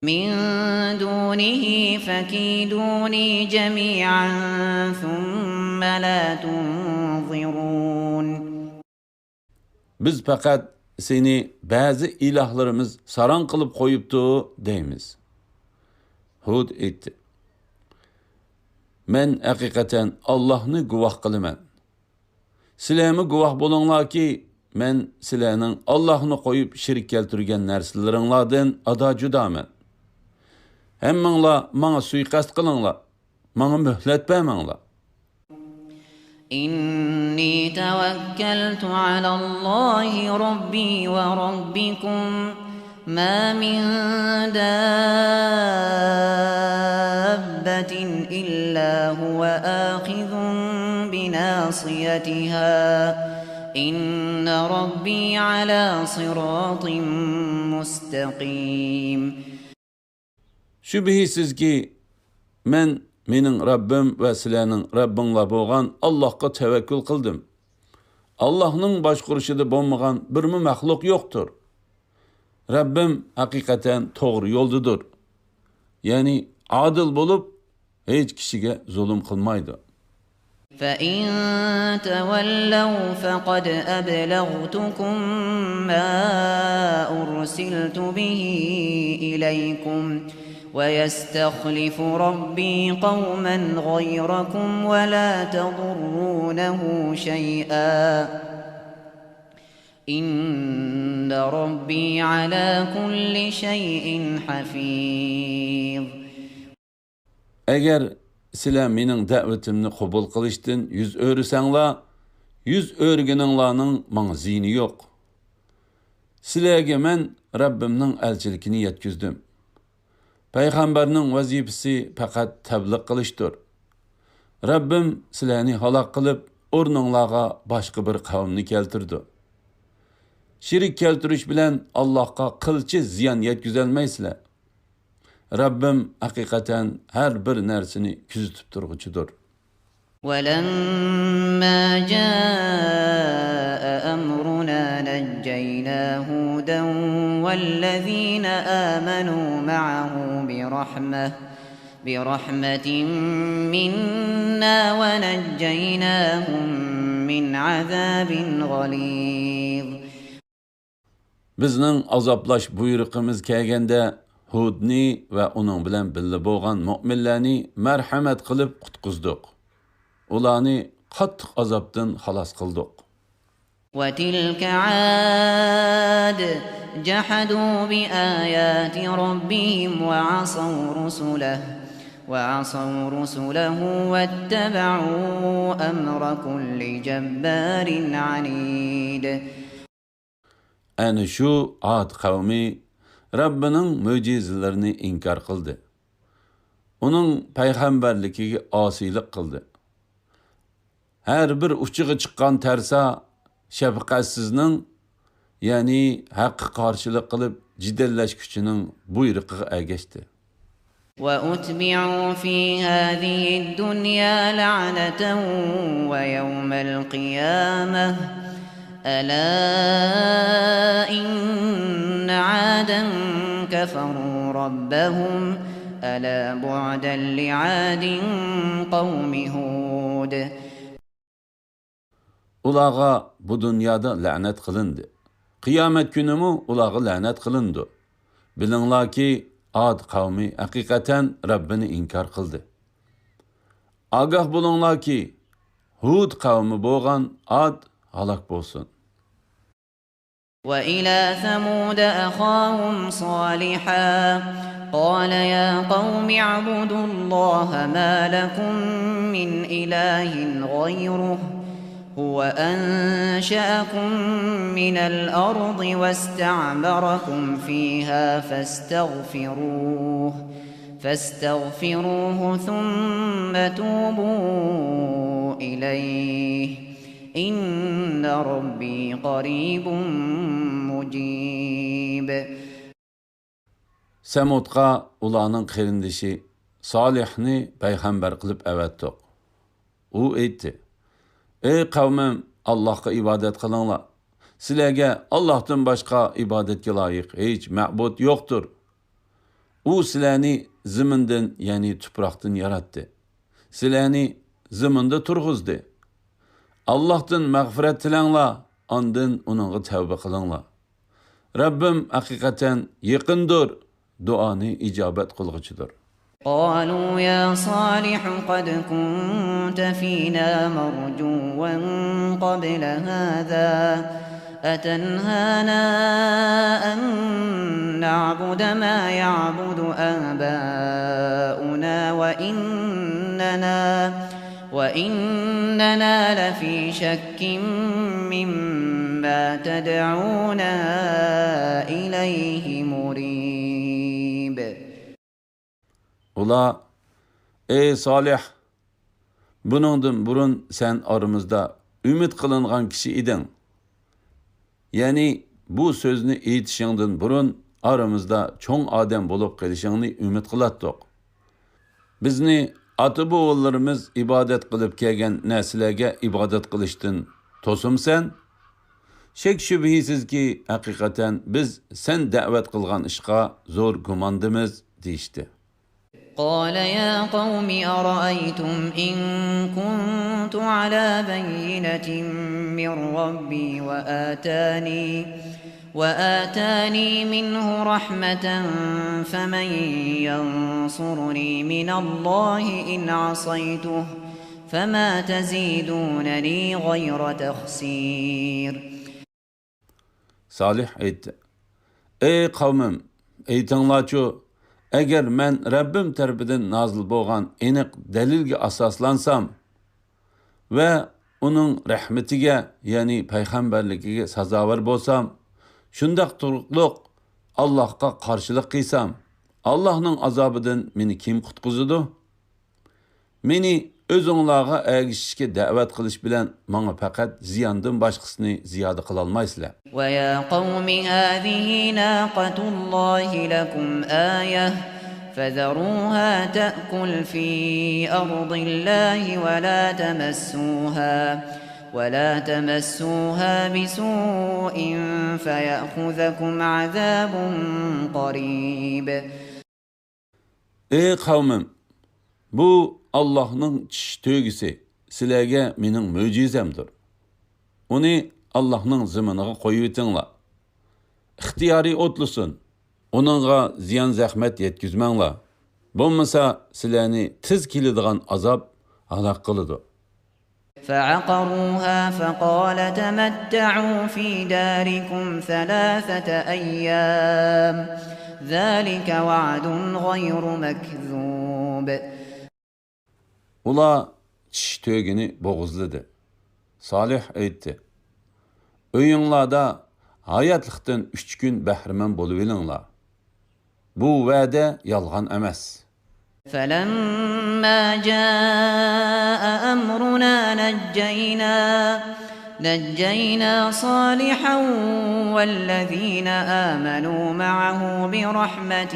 من دونه فكيدوني جميعا ثم لا تنظرون. بىز پەقەت سېنى بەزى ئىلاھلىرىمىز ساراڭ قىلىپ قويۇپتۇ دەيمىز. ھۇد ئېيتتى: مەن ھەقىقەتەن ئاللاھنى گۇۋاھ قىلىمەن. سىلەرمۇ گۇۋاھ بولۇڭلاركى، مەن سىلەرنىڭ ئاللاھنى قويۇپ شېرىك كەلتۈرگەن نەرسىلىرىڭلاردىن ئادا-جۇدامەن. ھەممىڭلار ماڭا سۇيىقەست قىلىڭلار، ماڭا مۆھلەت بەرمەڭلار. إني توكلت على الله ربي وربكم ما من دابة إلا هو آخذ بناصيتها إن ربي على صراط مستقيم. شۈبھىسىزكى، مەن مېنىڭ رەببىم ۋە سىلەرنىڭ رەببىڭلار بولغان ئاللاھقا تەۋەككۈل قىلدىم. ئاللاھنىڭ باشقۇرۇشىدا بولمىغان بىرمۇ مەخلۇق يوقتۇر. رەببىم ھەقىقەتەن توغرا يولدىدۇر. يەنى ئادىل بولۇپ، ھېچ كىشىگە زۇلۇم قىلمايدۇ. فإن تولوا فقد أبلغتكم ما أرسلت به إليكم ويستخلف ربي قوما غيركم ولا تضرونه شيئا إن ربي على كل شيء حفيظ. ئەگەر سىلەر مېنىڭ دەۋىتىمنى قوبۇل قىلىشتىن يۈز ئۆرۈسەڭلار، يۈز ئۆرۈگىنىڭلارنىڭ ماڭا زىيىنى يوق. سىلەرگە مەن رەببىمنىڭ ئەلچىلىكىنى يەتكۈزدۈم. پەيغەمبەرنىڭ ۋەزىپىسى پەقەت تەبلىغ قىلىشتۇر. رەببىم سىلەرنى ھالاك قىلىپ، ئورنۇڭلارغا باشقا بىر قەۋمنى كەلتۈرىدۇ. شېرىك كەلتۈرۈش بىلەن ئاللاھقا قىلچە زىيان يەتكۈزەلمەيسىلەر. رەببىم ھەقىقەتەن ھەر بىر نەرسىنى كۆزىتىپ تۇرغۇچىدۇر. ولما جاء أمرنا نجينا هودا والذين آمنوا معه برحمة، برحمة منا ونجيناهم من عذاب غليظ. بىزنىڭ ئازابلاش بۇيرۇقىمىز كەلگەندە، ھۇدنى ۋە ئۇنىڭ بىلەن بىللە بولغان مۆمىنلەرنى مەرھەمەت قىلىپ قۇتقۇزدۇق. ئۇلارنى قاتتىق ئازابتىن خالاس قىلدۇق. وتلك عاد جحدوا بآيات ربهم وعصوا رسله، وعصوا رسله واتبعوا أمر كل جبار عنيد. ئەنە شۇ ئاد قەۋمى رەببىنىڭ مۆجىزىلىرىنى ئىنكار قىلدى. ئۇنىڭ پەيغەمبەرلىكىگە ئاسىيلىق قىلدى. ھەر بىر ئۇچىغا چىققان تەرسا شەپقەتسىزنىڭ، يەنى ھەققە قارشىلىق قىلىپ جېدەللەشكۈچىنىڭ بۇيرۇقىغا ئەگەشتى. وأتبعوا في هذه الدنيا لعنة ويوم القيامة ألا إن عادا كفروا ربهم ألا بعدا لعاد قوم هود. ئۇلارغا بۇ دۇنيادا لەنەت قىلىندى. قىيامەت كۈنىمۇ ئۇلارغا لەنەت قىلىنىدۇ. بىلىڭلاركى، ئاد قەۋمى ھەقىقەتەن رەببىنى ئىنكار قىلدى. ئاگاھ بولۇڭلاركى، ھۇد قەۋمى بولغان ئاد ھالاك بولسۇن. وإلى ثمود أخاهم صالحا قال يا قوم اعبدوا الله ما لكم من إله غيره هو أنشأكم من الأرض واستعمركم فيها فاستغفروه فاستغفروه ثم توبوا إليه إن ربي قريب مجيب. سەمۇدقا ئۇلارنىڭ قېرىندىشى سالىھنى پەيغەمبەر قىلىپ ئەۋەتتۇق. ئۇ ئېيتتى: ئەي قەۋمىم، ئاللاھقا ئىبادەت قىلىڭلار. سىلەرگە ئاللاھتىن باشقا ئىبادەتكە لايىق ھېچ مەبۇد يوقتۇر. ئۇ سىلەرنى زېمىندىن، يەنى تۇپراقتىن ياراتتى. سىلەرنى زېمىندا تۇرغۇزدى. ئاللاھتىن مەغپىرەت تىلەڭلار، ئاندىن ئۇنىڭغا تەۋبە قىلىڭلار. رەببىم ھەقىقەتەن يېقىندۇر، دۇئانى ئىجابەت قىلغۇچىدۇر. قالوا يا صالح قد كنت فينا مرجوا قبل هذا أتنهانا أن نعبد ما يعبد آباؤنا وإننا وإننا لفي شك مما تدعونا إليه مريب. ئۇلار: ئەي سالىھ، بۇنىڭدىن بۇرۇن سەن ئارىمىزدا ئۈمىد قىلىنغان كىشى ئىدىڭ. يەنى بۇ سۆزنى ئېيتىشىڭدىن بۇرۇن ئارىمىزدا چوڭ ئادەم بولۇپ قېلىشىڭنى ئۈمىد قىلاتتۇق. بىزنى ئاتا-بوۋىلىرىمىز ئىبادەت قىلىپ كەلگەن نەرسىلەرگە ئىبادەت قىلىشتىن توسۇمسەن؟ شەك-شۈبھىسىزكى، ھەقىقەتەن بىز سەن دەۋەت قىلغان ئىشقا زور گۇماندىمىز، دېيىشتى. قال يا قوم أرأيتم إن كنت على بينة من ربي وآتاني وآتاني منه رحمة فمن ينصرني من الله إن عصيته فما تزيدونني غير تخسير. سالىھ ئېيتتى: ئەي قەۋمىم، ئېيتىڭلارچۇ، ئەگەر مەن رەببىم تەرىپىدىن نازىل بولغان ئېنىق دەلىلگە ئاساسلانسام ۋە ئۇنىڭ رەھمىتىگە، يەنى پەيغەمبەرلىكىگە سازاۋەر بولسام، شۇنداق تۇرۇقلۇق ئاللاھقا قارشىلىق قىلسام، ئاللاھنىڭ ئازابىدىن مېنى كىم قۇتقۇزىدۇ؟ مېنى ئۆزۈڭلارغا ئەگىشىشكە دەۋەت قىلىش بىلەن ماڭا پەقەت زىياندىن باشقىسىنى زىيادە قىلالمايسىلەر. ويا قوم هذه ناقة الله لكم آية فذروها تأكل في أرض الله ولا تمسوها ولا تمسوها بسوء فيأخذكم عذاب قريب. ئەي قەۋمىم، بۇ ئاللاھنىڭ چىش تۆگىسى، سىلەرگە مېنىڭ مۆجىزەمدۇر. ئۇنى ئاللاھنىڭ زېمىنىغا قويۇۋېتىڭلار. ئىختىيارىي ئوتلىسۇن. ئۇنىڭغا زىيان-زەخمەت يەتكۈزمەڭلار. بولمىسا سىلەرنى تېز كېلىدىغان ئازاب ھالاك قىلىدۇ. فعقروها فقال تمتعوا في داركم ثلاثة أيام ذلك وعد غير مكذوب. ئۇلار چىش تۆگىنى بوغۇزلىدى. سالىھ ئېيتتى: ئۆيۈڭلاردا ھاياتلىقتىن ئۈچ كۈن بەھرىمەن بولۇۋېلىڭلار. بۇ ۋەدە يالغان ئەمەس. فلما جاء أمرنا نجينا نجينا صالحا والذين آمنوا معه برحمة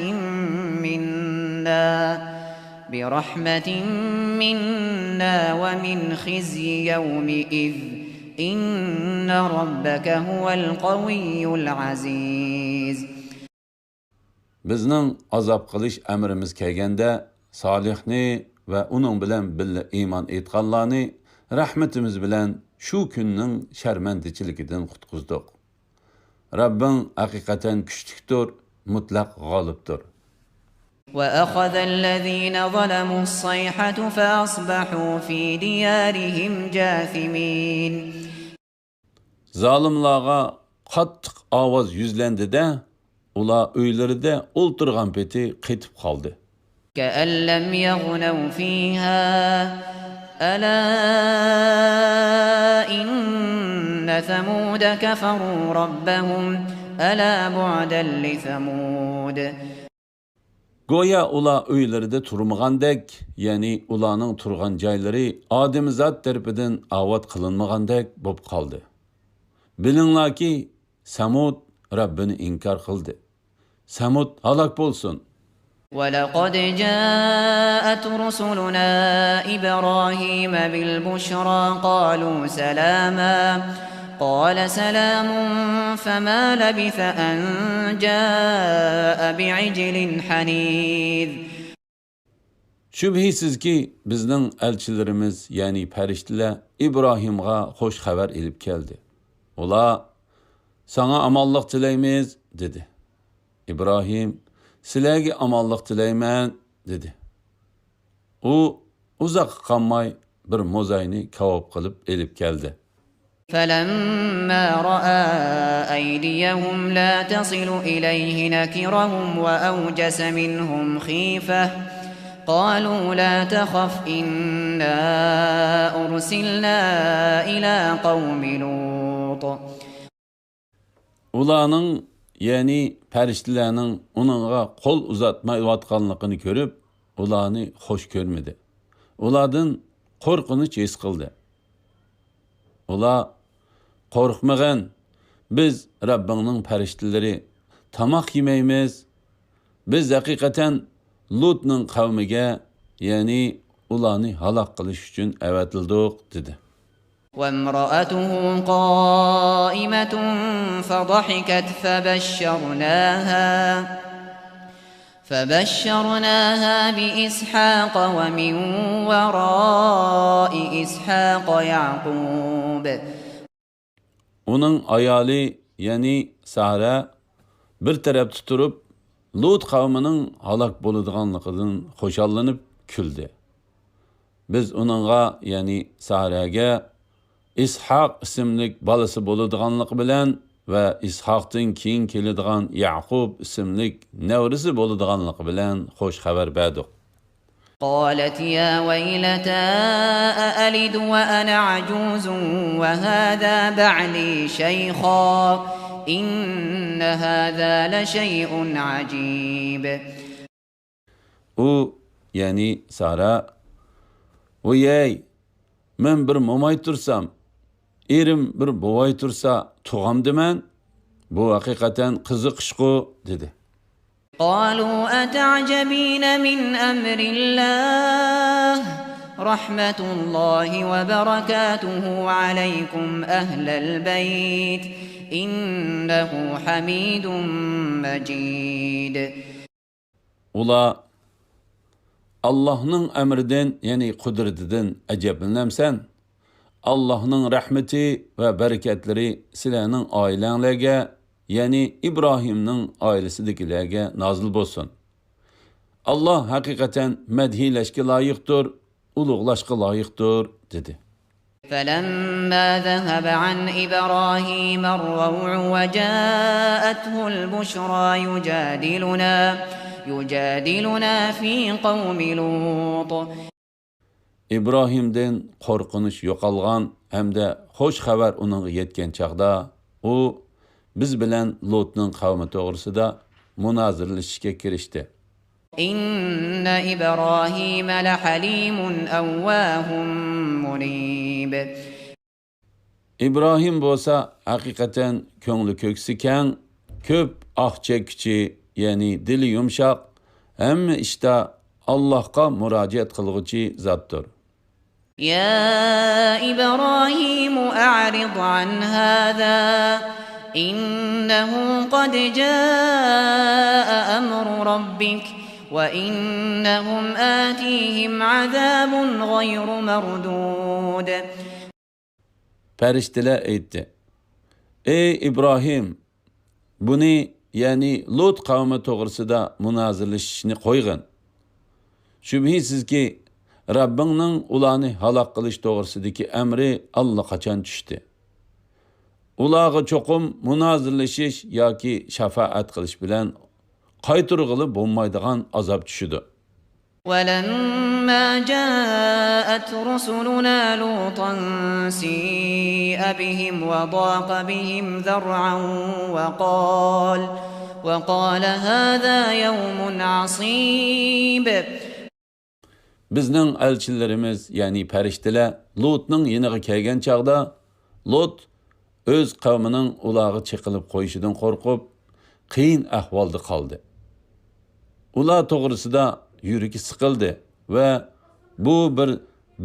منا برحمة منا ومن خزي يومئذ إن ربك هو القوي العزيز. بىزنىڭ ئازاب قىلىش ئەمرىمىز كەلگەندە، سالىھنى ۋە ئۇنىڭ بىلەن بىللە ئىمان ئېيتقانلارنى رەھمىتىمىز بىلەن شۇ كۈننىڭ شەرمەندىچىلىكىدىن قۇتقۇزدۇق. رەببىڭ ھەقىقەتەن كۈچلۈكتۇر، مۇتلەق غالىبتۇر. وأخذ الذين ظلموا الصيحة فأصبحوا في ديارهم جاثمين. زالىملارغا قاتتىق ئاۋاز يۈزلەندى-دە، ئۇلار ئۆيلىرىدە ئولتۇرغان پېتى قېتىپ قالدى. كأن لم يغنوا فيها ألا إن ثمود كفروا ربهم ألا بعدا لثمود. گويا ئۇلار ئۆيلىرىدە تۇرمىغاندەك، يەنى ئۇلارنىڭ تۇرغان جايلىرى ئادەمزات تەرىپىدىن ئاۋات قىلىنمىغاندەك بولۇپ قالدى. بىلىڭلاركى، سەمۇد رەببىنى ئىنكار قىلدى. سەمۇد ھالاك بولسۇن! ولقد جاءت رسلنا إبراهيم بالبشرى قالوا سلاما قال سلام فما لبث أن جاء بعجل حنيذ. شۈبھىسىزكى، بىزنىڭ ئەلچىلىرىمىز، يەنى پەرىشتىلەر ئىبراھىمغا خۇش خەۋەر ئېلىپ كەلدى. ئۇلار، ساڭا ئامانلىق تىلەيمىز، دېدى. ئىبراھىم، سىلەرگە ئامانلىق تىلەيمەن، دېدى. ئۇ ئۇزاققا قالماي بىر موزاينى كاۋاپ قىلىپ ئېلىپ كەلدى. فلما رأى أيديهم لا تصل إليه نكرهم وأوجس منهم خيفة قالوا لا تخف إنا أرسلنا إلى قوم لوط. ئۇلارنىڭ، يەنى پەرىشتىلەرنىڭ ئۇنىڭغا قول ئۇزاتمايۋاتقانلىقىنى كۆرۈپ، ئۇلارنى خۇش كۆرمىدى. ئۇلاردىن قورقۇنچ ھېس قىلدى. ئۇلار، قورقمىغىن، بىز رەببىڭنىڭ پەرىشتىلىرى، تاماق يېمەيمىز. بىز ھەقىقەتەن لۇتنىڭ قەۋمىگە، يەنى ئۇلارنى ھالاك قىلىش ئۈچۈن ئەۋەتىلدۇق، دېدى. وامرأته قائمة فضحكت فبشرناها فبشرناها بإسحاق ومن وراء إسحاق يعقوب. ئۇنىڭ ئايالى، يەنى سارا بىر تەرەپتە تۇرۇپ، لۇت قەۋمىنىڭ ھالاك بولىدىغانلىقىدىن خۇشاللىنىپ كۈلدى. بىز ئۇنىڭغا، يەنى سارەگە ئىسھاق ئىسىملىك بالىسى بولىدىغانلىقى بىلەن ۋە ئىسھاقتىن كېيىن كېلىدىغان يەقۇب ئىسىملىك نەۋرىسى بولىدىغانلىقى بىلەن خۇش خەۋەر بەردۇق. قالت يا ويلتى أألد وأنا عجوز وهذا بعلي شيخا إن هذا لشيء عجيب. ئۇ، يەنى سارا، ۋويەي، مەن بىر موماي تۇرسام، ئېرىم بىر بوۋاي تۇرسا تۇغامدىمەن؟ بۇ ھەقىقەتەن قىزىقىشقۇ، دېدى. قالوا أتعجبين من أمر الله رحمة الله وبركاته عليكم أهل البيت إنه حميد مجيد. ئۇلار، ئاللاھنىڭ ئەمرىدىن، يەنى قۇدرىتىدىن ئەجەبلىنەمسەن؟ ئاللاھنىڭ رەھمىتى ۋە بەرىكەتلىرى سىلەرنىڭ ئائىلەڭلەرگە، يەنى ئىبراھىمنىڭ ئائىلىسىدىكىلەرگە نازىل بولسۇن. ئاللاھ ھەقىقەتەن مەدھىيلەشكە لايىقتۇر، ئۇلۇغلاشقا لايىقتۇر، دېدى. فلما ذهب عن إبراهيم الروع وجاءته البشرى يجادلنا يجادلنا في قوم لوط. ئىبراھىمدىن قورقۇنچ يوقالغان ھەمدە خۇش خەۋەر ئۇنىڭغا يەتكەن چاغدا، ئۇ بىز بىلەن لۇتنىڭ قەۋمى توغرىسىدا مۇنازىرىلىشىشكە كىرىشتى. إن إبراهيم لحليم أواه منيب. ئىبراھىم بولسا ھەقىقەتەن كۆڭلى كۆكسى كەڭ، كۆپ ئاھ چەككۈچى، يەنى دىلى يۇمشاق، ھەممە ئىشتا ئاللاھقا مۇراجىئەت قىلغۇچى زاتتۇر. يا إبراهيم أعرض عن هذا إنه قد جاء أمر ربك وإنهم آتيهم عذاب غير مردود. پەرىشتىلەر ئېيتتى: ئەي ئىبراھىم، بۇنى، يەنى لۇت قەۋمى توغرىسىدا مۇنازىرىلىشىشنى قويغىن. شۈبھىسىزكى، رەببىڭنىڭ ئۇلارنى ھالاك قىلىش توغرىسىدىكى ئەمرى ئاللىقاچان چۈشتى. ئۇلارغا چوقۇم مۇنازىرىلىشىش ياكى شاپائەت قىلىش بىلەن قايتۇرغىلى بولمايدىغان ئازاب چۈشىدۇ. ولما جاءت رسلنا لوطا سيء بهم وضاق بهم ذرعا وقال وقال هذا يوم عصيب. بىزنىڭ ئەلچىلىرىمىز، يەنى پەرىشتىلەر، لۇتنىڭ يېنىغا كەلگەن چاغدا، لۇت ئۆز قەۋمىنىڭ ئۇلارغا چېقىلىپ قويۇشىدىن قورقۇپ، قىيىن ئەھۋالدا قالدى. ئۇلار توغرىسىدا يۈرىكى سىقىلدى ۋە بۇ بىر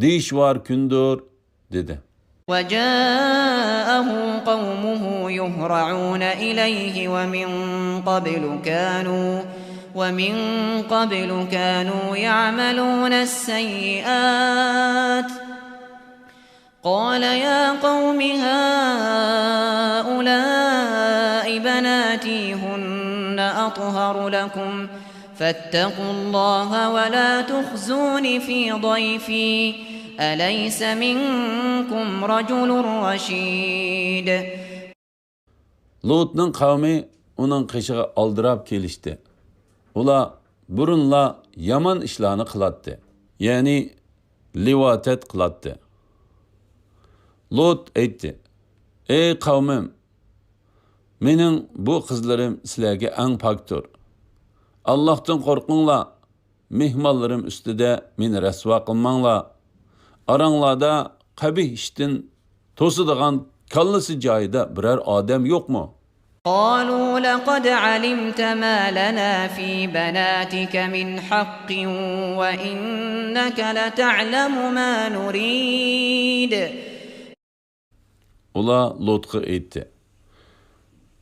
دىشۋار كۈندۇر، دېدى. وجاءه قومه يهرعون إليه ومن قبل كانوا ومن قبل كانوا يعملون السيئات قال يا قوم هؤلاء بناتي هن أطهر لكم فاتقوا الله ولا تخزون في ضيفي أليس منكم رجل رشيد. لۇتنىڭ قەۋمى ئۇنىڭ قېشىغا ئالدىراپ كېلىشتى. ئۇلار بۇرۇنلا يامان ئىشلارنى قىلاتتى، يەنى لىۋاتەت قىلاتتى. لۇت ئېيتتى: ئەي قەۋمىم، مېنىڭ بۇ قىزلىرىم سىلەرگە ئەڭ پاكتۇر. ئاللاھتىن قورقۇڭلار، مېھمانلىرىم ئۈستىدە مېنى رەسۋا قىلماڭلار. ئاراڭلاردا قەبىھ ئىشتىن توسىدىغان كاللىسى جايىدا بىرەر ئادەم يوقمۇ؟ قالوا لقد علمت ما لنا في بناتك من حق وإنك لتعلم ما نريد. ئۇلار لۇتقا ئېيتتى: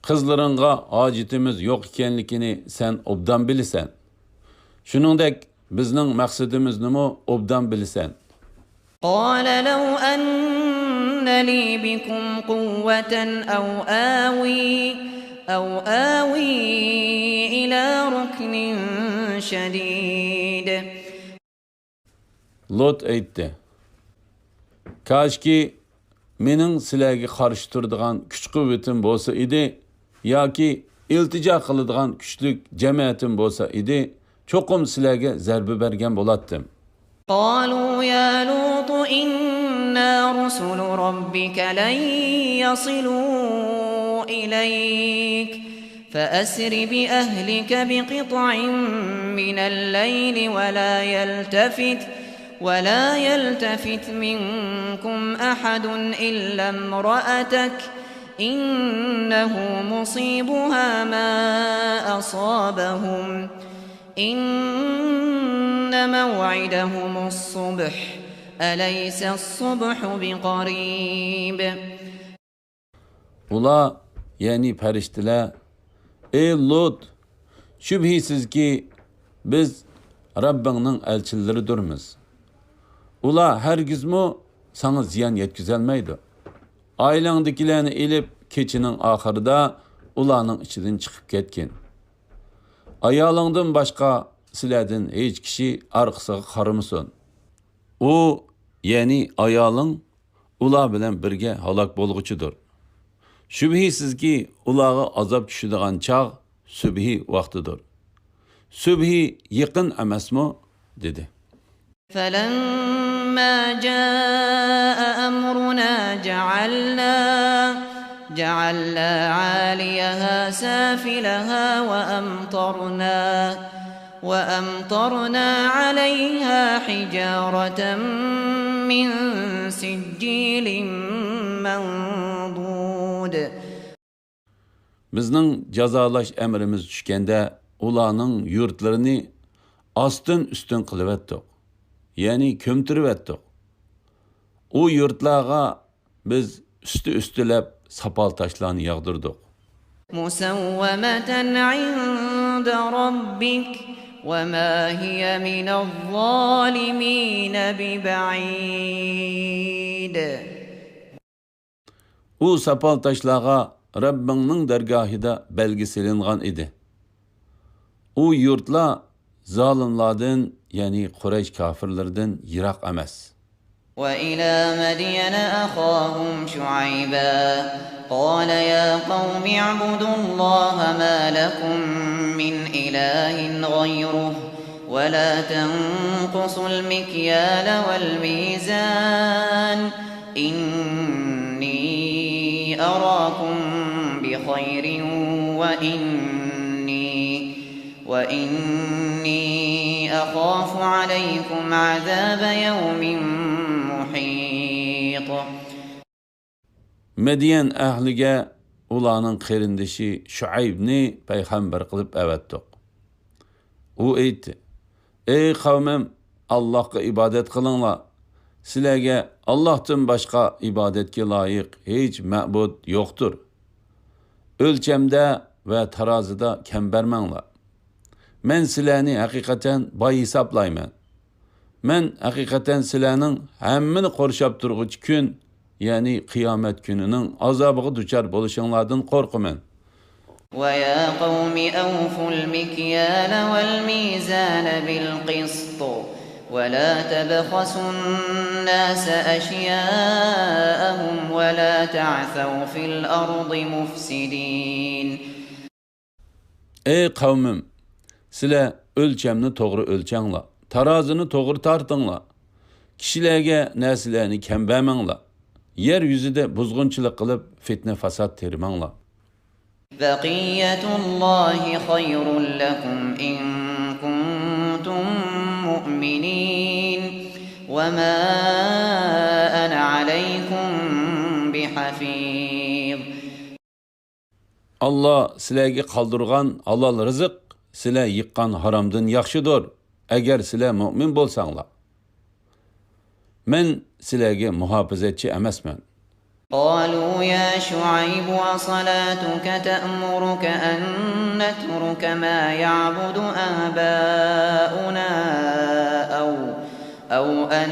قىزلىرىڭغا ھاجىتىمىز يوق ئىكەنلىكىنى سەن ئوبدان بىلىسەن. شۇنىڭدەك بىزنىڭ مەقسىتىمىزنىمۇ ئوبدان بىلىسەن. قال لو أن لي بكم قوة أو آوي أو آوي إلى ركن شديد. لوت ئېيتتى: كاشكى مېنىڭ سىلەرگە قارشى تۇرىدىغان كۈچ-قۇۋۋىتىم بولسا ئىدى ياكى ئىلتىجا قىلىدىغان كۈچلۈك جەمەتىم بولسا ئىدى، چوقۇم سىلەرگە زەربە بەرگەن بولاتتىم. قالوا يا لوط إنا رسل ربك لن يصلوا إليك فأسر بأهلك بقطع من الليل ولا يلتفت ولا يلتفت منكم أحد إلا امرأتك إنه مصيبها ما أصابهم إن موعدهم الصبح أليس الصبح بقريب. ئۇلار، يەنى پەرىشتىلەر: ئەي لۇت، شۈبھىسىزكى، بىز رەببىڭنىڭ ئەلچىلىرىدۇرمىز. ئۇلار ھەرگىزمۇ ساڭا زىيان يەتكۈزەلمەيدۇ. ئائىلەڭدىكىلەرنى ئېلىپ، كېچىنىڭ ئاخىرىدا ئۇلارنىڭ ئىچىدىن چىقىپ كەتكىن. ئايالىڭدىن باشقا سىلەردىن ھېچ كىشى ئارقىسىغا قارىمىسۇن. ئۇ، يەنى ئايالىڭ، ئۇلار بىلەن بىرگە ھالاك بولغۇچىدۇر. شۈبھىسىزكى، ئۇلارغا ئازاب چۈشىدىغان چاغ سۈبھى ۋاقتىدۇر. سۈبھى يېقىن ئەمەسمۇ؟ دېدى. فلما جاء أمرنا جعلنا جعلنا عاليها سافلها وأمطرنا وأمطرنا عليها حجارة من سجيل منضود. بىزنىڭ جازالاش ئەمرىمىز چۈشكەندە، ئۇلارنىڭ يۇرتلىرىنى ئاستىن-ئۈستۈن قىلىۋەتتۇق، يەنى كۆمتۈرۈۋەتتۇق. ئۇ يۇرتلارغا بىز ئۈستى-ئۈستىلەپ ساپال تاشلارنى ياغدۇردۇق. مسومة عند ربك وما هي من الظالمين ببعيد. ئۇ ساپال تاشلارغا رەببىڭنىڭ دەرگاھىدا بەلگە سېلىنغان ئىدى. ئۇ يۇرتلار زالىملاردىن، يەنى قۇرەيش كاپىرلىرىدىن يىراق ئەمەس. وإلى مدين أخاهم شعيبا قال يا قوم اعبدوا الله ما لكم من إله غيره ولا تنقصوا المكيال والميزان إني أراكم بخير وإني وإني أخاف عليكم عذاب يوم محيط. مەديەن ئەھلىگە ئۇلارنىڭ قېرىندىشى شۇئەيبنى پەيغەمبەر قىلىپ ئەۋەتتۇق. ئۇ ئېيتتى: ئەي قەۋمىم، ئاللاھقا ئىبادەت قىلىڭلار. سىلەرگە ئاللاھتىن باشقا ئىبادەتكە لايىق ھېچ مەبۇد يوقتۇر. ئۆلچەمدە ۋە تارازىدا كەم بەرمەڭلار. مەن سىلەرنى ھەقىقەتەن باي ھېسابلايمەن. مەن ھەقىقەتەن سىلەرنىڭ ھەممىنى قورشاپ تۇرغۇچى كۈن، يەنى قىيامەت كۈنىنىڭ ئازابىغا دۇچار بولۇشۇڭلاردىن قورقىمەن. ويا قوم أوفوا المكيال والميزان بالقسط ولا تبخسوا الناس أشياءهم ولا تعثوا في الأرض مفسدين. ئەي قەۋمىم، سىلەر ئۆلچەمنى توغرا ئۆلچەڭلار، تارازىنى توغرا تارتىڭلار. كىشىلەرگە نەرسىلەرنى كەم بەرمەڭلار. يەر يۈزىدە بۇزغۇنچىلىق قىلىپ، فىتنە-فاساد تېرىماڭلار. بقية الله خير لكم إن كنتم مؤمنين وما أنا عليكم بحفيظ. ئاللا سىلەرگە قالدۇرغان ھالال رىزىق سىلەر يىغقان ھارامدىن ياخشىدۇر، ئەگەر سىلەر مۆمىن بولساڭلار. مەن سىلەرگە مۇھاپىزەتچى ئەمەسمەن. قالوا يا شعيب أصلاتك تأمرك أن نترك ما يعبد آباؤنا أو أو أن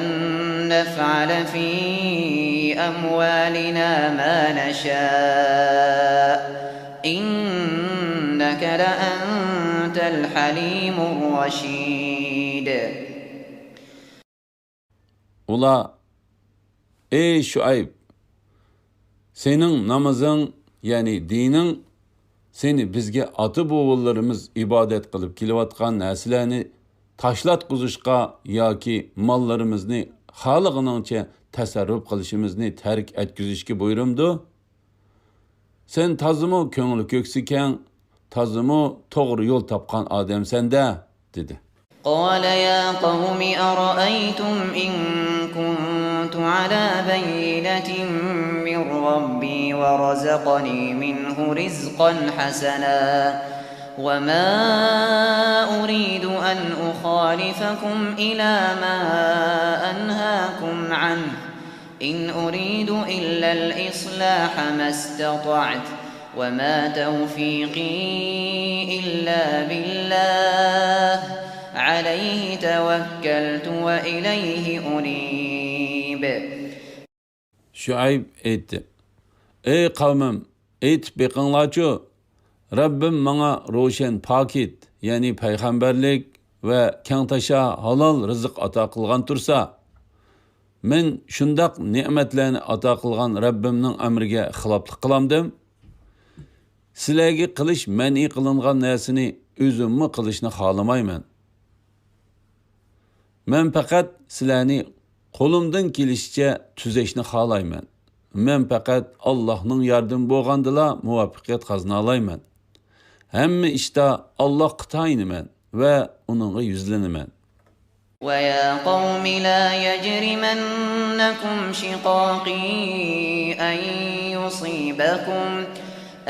نفعل في أموالنا ما نشاء إنك لأنت الحليم الرشيد. ئۇلار: ئەي شۇئەيب، سېنىڭ نامىزىڭ، يەنى دىنىڭ، سېنى بىزگە ئاتا-بوۋىلىرىمىز ئىبادەت قىلىپ كېلىۋاتقان نەرسىلەرنى تاشلاتقۇزۇشقا ياكى ماللىرىمىزنى خالىغىنىڭچە تەسەررۇپ قىلىشىمىزنى تەرك ئەتكۈزۈشكە بۇيرۇمدۇ؟ سەن تازىمۇ كۆڭلى كۆكسى كەڭ، تازىمۇ توغرا يول تاپقان ئادەمسەن-دە، دېدى. قال يا قوم أرأيتم إن كنت على بينة من ربي ورزقني منه رزقا حسنا وما أريد أن أخالفكم إلى ما أنهاكم عنه إن أريد إلا الإصلاح ما استطعت وما توفيقي إلا بالله عليه توكلت وإليه أنيب. شۇئەيب ئېيتتى: ئەي قەۋمىم، ئېيتىپ بېقىڭلارچۇ، رەببىم ماڭا روشەن پاكىت، يەنى پەيغەمبەرلىك ۋە كەڭتاشا ھالال رىزىق ئاتا قىلغان تۇرسا، مەن شۇنداق نېمەتلەرنى ئاتا قىلغان رەببىمنىڭ ئەمرىگە خىلاپلىق قىلامدىم؟ سىلەرگە قىلىش مەنئى قىلىنغان نەرسىنى ئۆزۈممۇ قىلىشنى خالىمايمەن. مەن پەقەت سىلەرنى قولۇمدىن كېلىشىچە تۈزەشنى خالايمەن. مەن پەقەت ئاللاھنىڭ ياردىمى بولغاندىلا مۇۋەپپەقىيەت قازىنالايمەن. ھەممە ئىشتا ئاللاھقا تايىنىمەن ۋە ئۇنىڭغا يۈزلىنىمەن. ويا قوم لا يجرمنكم شقاقي أن يصيبكم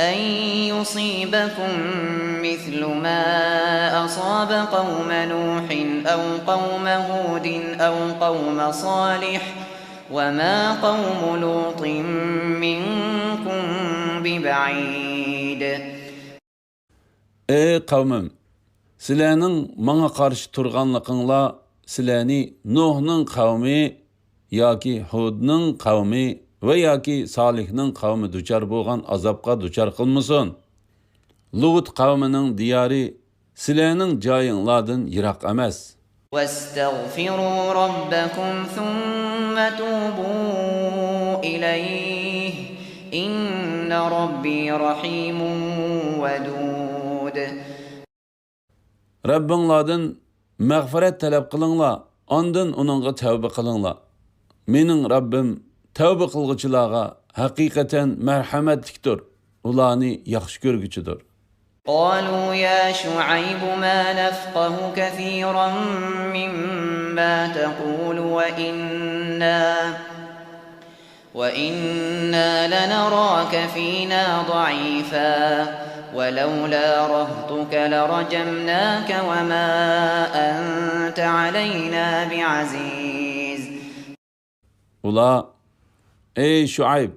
أن يصيبكم مثل ما أصاب قوم نوح أو قوم هود أو قوم صالح وما قوم لوط منكم ببعيد. ئەي قەۋمىم، سىلەرنىڭ ماڭا قارشى تۇرغانلىقىڭلار سىلەرنى نۇھنىڭ قەۋمى ياكى ھۇدنىڭ قەۋمى ۋە ياكى سالىھنىڭ قەۋمى دۇچار بولغان ئازابقا دۇچار قىلمىسۇن. لۇت قەۋمىنىڭ دىيارى سىلەرنىڭ جايىڭلاردىن يىراق ئەمەس. واستغفروا ربكم ثم توبوا إليه إن ربي رحيم ودود. رەببىڭلاردىن مەغپىرەت تەلەپ قىلىڭلار، ئاندىن ئۇنىڭغا تەۋبە قىلىڭلار. مېنىڭ رەببىم تەۋبە قىلغۇچىلارغا ھەقىقەتەن مەرھەمەتلىكتۇر، ئۇلارنى ياخشى كۆرگۈچىدۇر. قالوا يا شعيب ما نفقه كثيرا مما تقول وإنا وإنا لنراك فينا ضعيفا ولولا رهطك لرجمناك وما أنت علينا بعزيز. ئۇلار: ئەي شۇئەيب،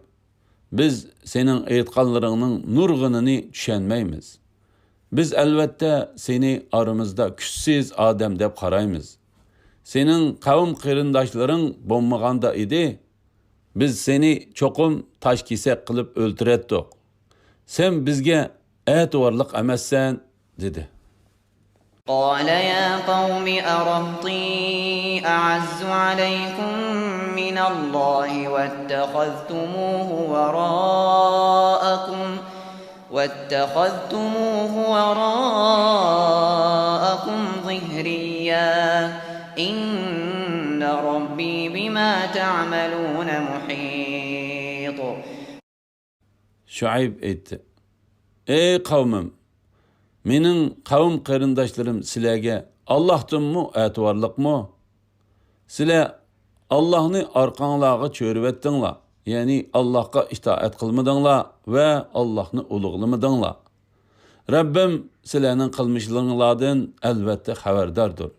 بىز سېنىڭ ئېيتقانلىرىڭنىڭ نۇرغۇنىنى چۈشەنمەيمىز. بىز ئەلۋەتتە سېنى ئارىمىزدا كۈچسىز ئادەم دەپ قارايمىز. سېنىڭ قەۋم قېرىنداشلىرىڭ بولمىغاندا ئىدى، بىز سېنى چوقۇم تاشكېسەك قىلىپ ئۆلتۈرەتتۇق. سەن بىزگە ئەتىۋارلىق ئەمەسسەن، دېدى. قال يا قوم أرهطي أعز عليكم من الله واتخذتموه وراءكم واتخذتموه وراءكم ظهريا إن ربي بما تعملون محيط. شۇئەيب ئېيتتى: ئەي قەۋمىم، مېنىڭ قەۋم قېرىنداشلىرىم سىلەرگە ئاللاھتىنمۇ ئەتىۋارلىقمۇ؟ سىلەر ئاللاھنى ئارقاڭلارغا چۆرۈۋەتتىڭلار، يەنى ئاللاھقا ئىتائەت قىلمىدىڭلار ۋە ئاللاھنى ئۇلۇغلىمىدىڭلار. رەببىم سىلەرنىڭ قىلمىشلىرىڭلاردىن ئەلۋەتتە خەۋەرداردۇر.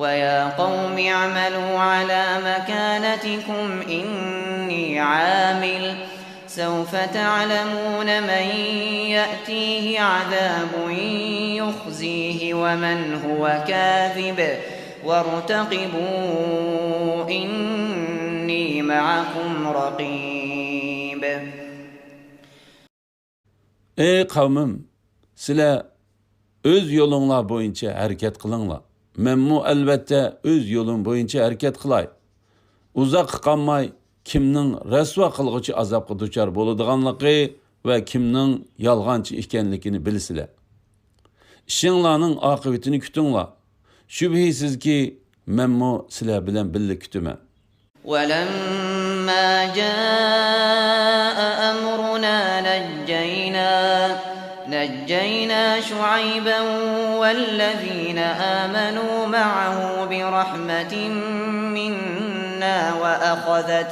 ويا قوم اعملوا على مكانتكم إني عامل سوف تعلمون من يأتيه عذاب يخزيه ومن هو كاذب وارتقبوا إني معكم رقيب. ئەي قەۋمىم، سىلەر ئۆز يولۇڭلار بويىچە ھەرىكەت قىلىڭلار. مەنمۇ ئەلۋەتتە ئۆز يولۇم بويىچە ھەرىكەت قىلاي. ئۇزاققا قالماي كىمنىڭ رەسۋا قىلغۇچى ئازابقا دۇچار بولىدىغانلىقى ۋە كىمنىڭ يالغانچى ئىكەنلىكىنى بىلىسىلەر. ئىشىڭلارنىڭ ئاقىۋىتىنى كۈتۈڭلار. شۈبھىسىزكى، مەنمۇ سىلەر بىلەن بىللە كۈتىمەن. ولما جاء أمرنا نجينا، نجينا شعيبا والذين آمنوا معه برحمة منا وأخذت،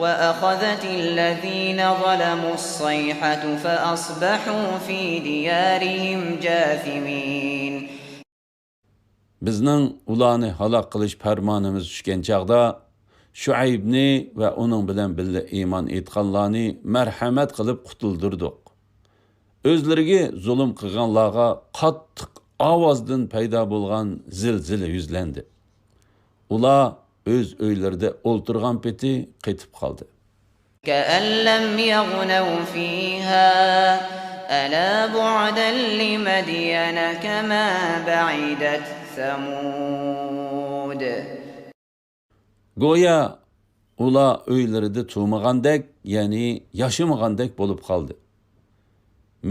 وأخذت الذين ظلموا الصيحة فأصبحوا في ديارهم جاثمين. بىزنىڭ ئۇلارنى ھالاك قىلىش پەرمانىمىز چۈشكەن چاغدا، شۇئەيبنى ۋە ئۇنىڭ بىلەن بىللە ئىمان ئېيتقانلارنى مەرھەمەت قىلىپ قۇتۇلدۇردۇق. ئۆزلىرىگە زۇلۇم قىلغانلارغا قاتتىق ئاۋازدىن پەيدا بولغان زىلزىلە يۈزلەندى. ئۇلار ئۆز ئۆيلىرىدە ئولتۇرغان پېتى قېتىپ قالدى. كأن لم يغنوا فيها، ألا بعدا لمدين كما بعدت ثمود. گويا ئۇلار ئۆيلىرىدە تۇرمىغاندەك، يەنى ياشىمىغاندەك بولۇپ قالدى.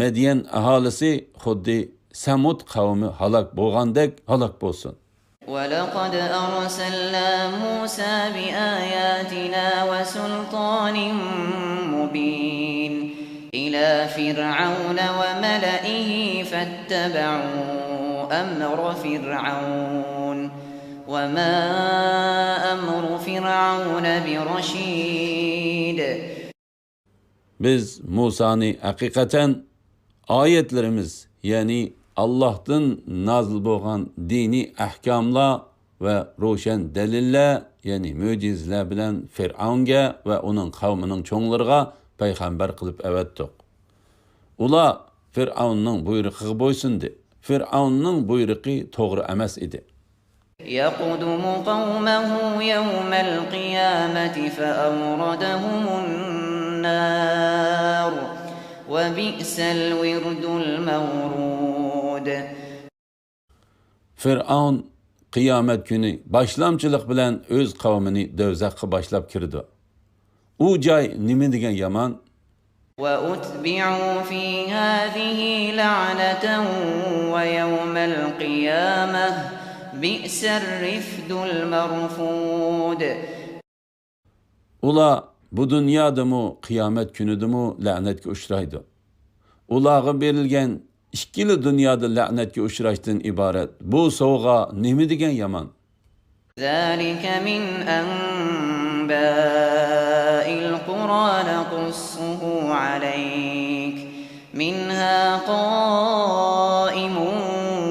مەديەن ئاھالىسى خۇددى سەمۇد قەۋمى ھالاك بولغاندەك ھالاك بولسۇن. ولقد أرسلنا موسى بآياتنا وسلطان مبين إلى فرعون وملئه فاتبعوا أمر فرعون وما أمر فرعون برشيد. بىز مۇسانى ھەقىقەتەن ئايەتلىرىمىز، يەنى ئاللاھتىن نازىل بولغان دىنىي ئەھكاملار ۋە روشەن دەلىللەر، يەنى مۆجىزىلەر بىلەن فىرئەۋنگە ۋە ئۇنىڭ قەۋمىنىڭ چوڭلىرىغا پەيغەمبەر قىلىپ ئەۋەتتۇق. ئۇلار فىرئەۋننىڭ بۇيرۇقىغا بويسۇندى. فىرئەۋننىڭ بۇيرۇقى توغرا ئەمەس ئىدى. يقدم قومه يوم القيامة فأوردهم النار وبئس الورد المورود. فىرئەۋن قىيامەت كۈنى باشلامچىلىق بىلەن ئۆز قەۋمىنى دوزاخقا باشلاپ كىرىدۇ. ئۇ جاي نېمە دېگەن يامان! وأتبعوا في هذه لعنة ويوم القيامة بئس الرفد المرفود. ئۇلار بۇ دۇنيادىمۇ، قىيامەت كۈنىدىمۇ لەنەتكە ئۇچرايدۇ. ئۇلارغا بېرىلگەن ئىككىلا دۇنيادا لەنەتكە ئۇچراشتىن ئىبارەت بۇ سوۋغا نېمە دېگەن يامان! ذلك من أنباء القرى نقصه عليك منها قائم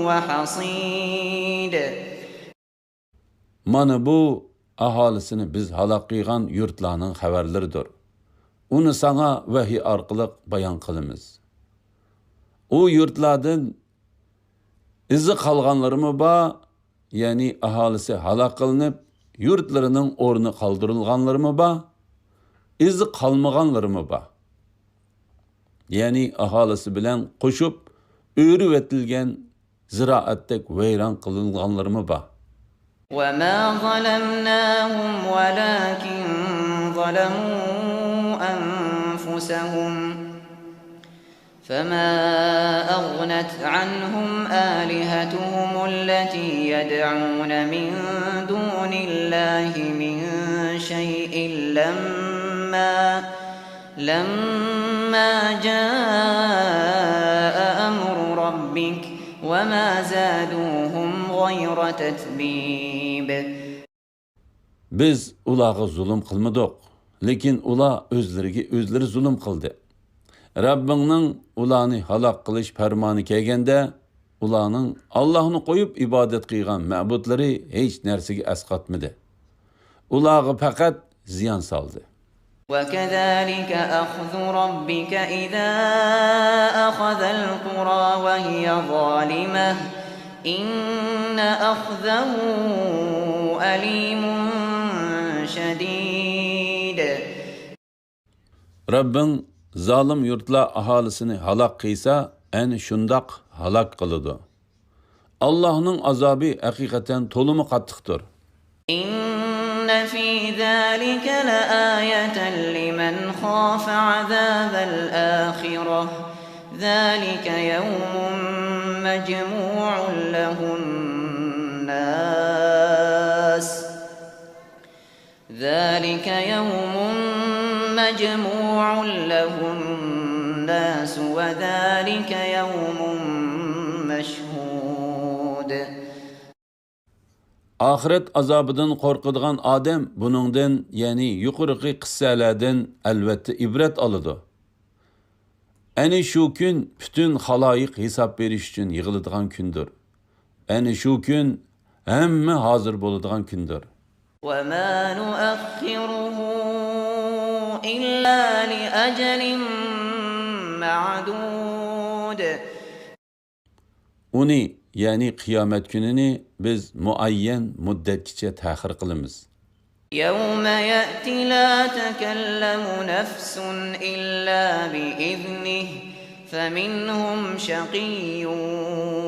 وحصيد. مانا بۇ ئاھالىسىنى بىز ھالاك قىلغان يۇرتلارنىڭ خەۋەرلىرىدۇر. ئۇنى ساڭا ۋەھىي ئارقىلىق بايان قىلىمىز. ئۇ يۇرتلاردىن ئىزى قالغانلىرىمۇ بار، يەنى ئاھالىسى ھالاك قىلىنىپ، يۇرتلىرىنىڭ ئورنى قالدۇرۇلغانلىرىمۇ بار، ئىزى قالمىغانلىرىمۇ بار. يەنى ئاھالىسى بىلەن قوشۇپ ئۆرۈۋېتىلگەن زىرائەتتەك ۋەيران قىلىنغانلىرىمۇ بار. وما ظلمناهم ولكن ظلموا أنفسهم فما أغنت عنهم آلهتهم التي يدعون من دون الله من شيء لما لما جاء أمر ربك وما زادوهم غير تتبيب. بىز ئۇلارغا زۇلۇم قىلمىدۇق، لېكىن ئۇلار ئۆزلىرىگە ئۆزلىرى زۇلۇم قىلدى. رەببىڭنىڭ ئۇلارنى ھالاك قىلىش پەرمانى كەلگەندە، ئۇلارنىڭ ئاللاھنى قويۇپ ئىبادەت قىلغان مەبۇدلىرى ھېچ نەرسىگە ئەسقاتمىدى. ئۇلارغا پەقەت زىيان سالدى. وكذلك أخذ ربك إذا أخذ القرى وهي ظالمة إن أخذه أليم شديد. رەببىڭ زالىم يۇرتلار ئاھالىسىنى ھالاك قىلسا، ئەنە شۇنداق ھالاك قىلىدۇ. ئاللاھنىڭ ئازابى ھەقىقەتەن تولىمۇ قاتتىقتۇر. إن في ذلك لآية لمن خاف عذاب الآخرة. ذلك يوم مجموع له الناس. ذلك يوم مجموع له الناس وذلك يوم مشهود. ئاخىرەت ئازابىدىن قورقىدىغان ئادەم بۇنىڭدىن، يەنى يۇقىرىقى قىسسەلەردىن ئەلۋەتتە ئىبرەت ئالىدۇ. ئەنە شۇ كۈن پۈتۈن خالايىق ھېساب بېرىش ئۈچۈن يىغىلىدىغان كۈندۇر. ئەنە شۇ كۈن ھەممە ھازىر بولىدىغان كۈندۇر. وما نؤخره إلا لأجل معدود. ئۇنى، يەنى قىيامەت كۈنىنى بىز مۇئەييەن مۇددەتكىچە تەخىر قىلىمىز. يوم يأت لا تكلم نفس إلا بإذنه فمنهم شقي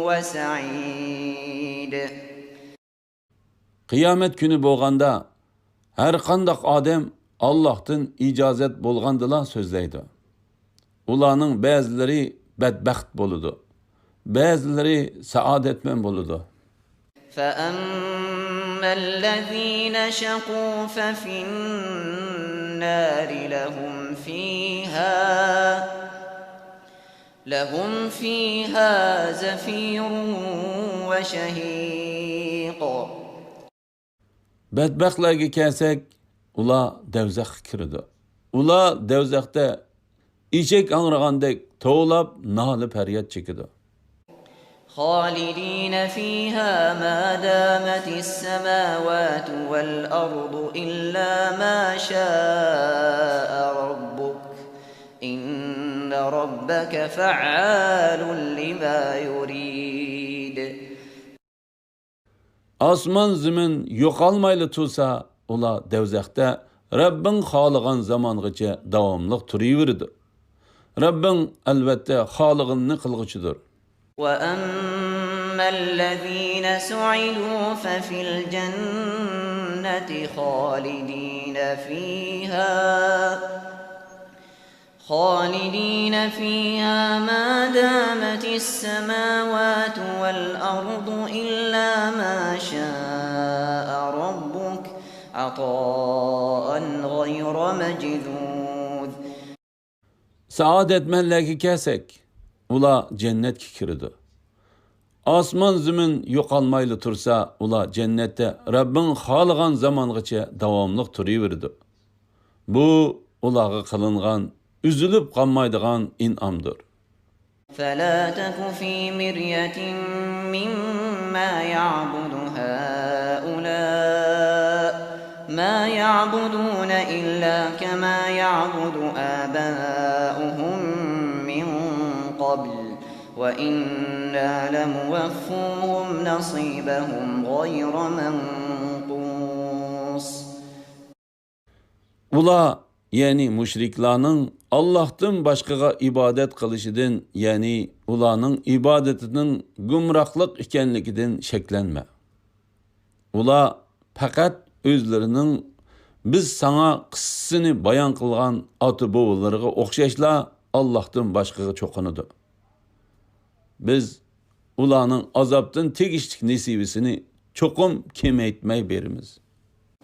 وسعيد. قىيامەت كۈنى بولغاندا، ھەرقانداق ئادەم ئاللاھتىن ئىجازەت بولغاندىلا سۆزلەيدۇ. ئۇلارنىڭ بەزىلىرى بەدبەخت بولىدۇ، بەزىلىرى سائادەتمەن بولىدۇ. فأما الذين شقوا ففي النار لهم فيها، لهم فيها زفير وشهيق. بەدبەختلەرگە كەلسەك، ئۇلار دەۋزەخكە كىرىدۇ. ئۇلار دەۋزەختە ئېشەك ھاڭرىغاندەك توۋلاپ، نالە-پەرياد چېكىدۇ. خالدين فيها ما دامت السماوات والأرض إلا ما شاء ربك إن ربك فعال لما يريد. ئاسمان زېمىن يوقالمايلا تۇرسا، ئۇلار دەۋزەختە رەببىڭ خالىغان زامانغىچە داۋاملىق تۇرۇۋېرىدۇ. رەببىڭ ئەلۋەتتە خالىغىنىنى قىلغۇچىدۇر. وأما الذين سعدوا ففي الجنة خالدين فيها خالدين فيها ما دامت السماوات والأرض إلا ما شاء ربك عطاء غير مجذوذ. سائادەتمەنلەرگە كەلسەك، ئۇلار جەننەتكە كىرىدۇ. ئاسمان زېمىن يوقالمايلا تۇرسا، ئۇلار جەننەتتە رەببىڭ خالىغان زامانغىچە داۋاملىق تۇرۇۋېرىدۇ. بۇ ئۇلارغا قىلىنغان ئۈزۈلۈپ قالمايدىغان ئىنئامدۇر. فلا تك في مرية مما يعبد هؤلاء ما يعبدون إلا كما يعبد آباؤهم من قبل وإنا لموفوهم نصيبهم غير منقوص. ئۇلار، يەنى مۇشرىكلارنىڭ ئاللاھتىن باشقىغا ئىبادەت قىلىشىدىن، يەنى ئۇلارنىڭ ئىبادىتىنىڭ گۇمراھلىق ئىكەنلىكىدىن شەكلەنمە. ئۇلار پەقەت ئۆزلىرىنىڭ بىز ساڭا قىسسىسىنى بايان قىلغان ئاتا-بوۋىلىرىغا ئوخشاشلا ئاللاھتىن باشقىغا چوقۇنىدۇ. بىز ئۇلارنىڭ ئازابتىن تېگىشلىك نېسىۋىسىنى چوقۇم كېمەيتمەي بېرىمىز.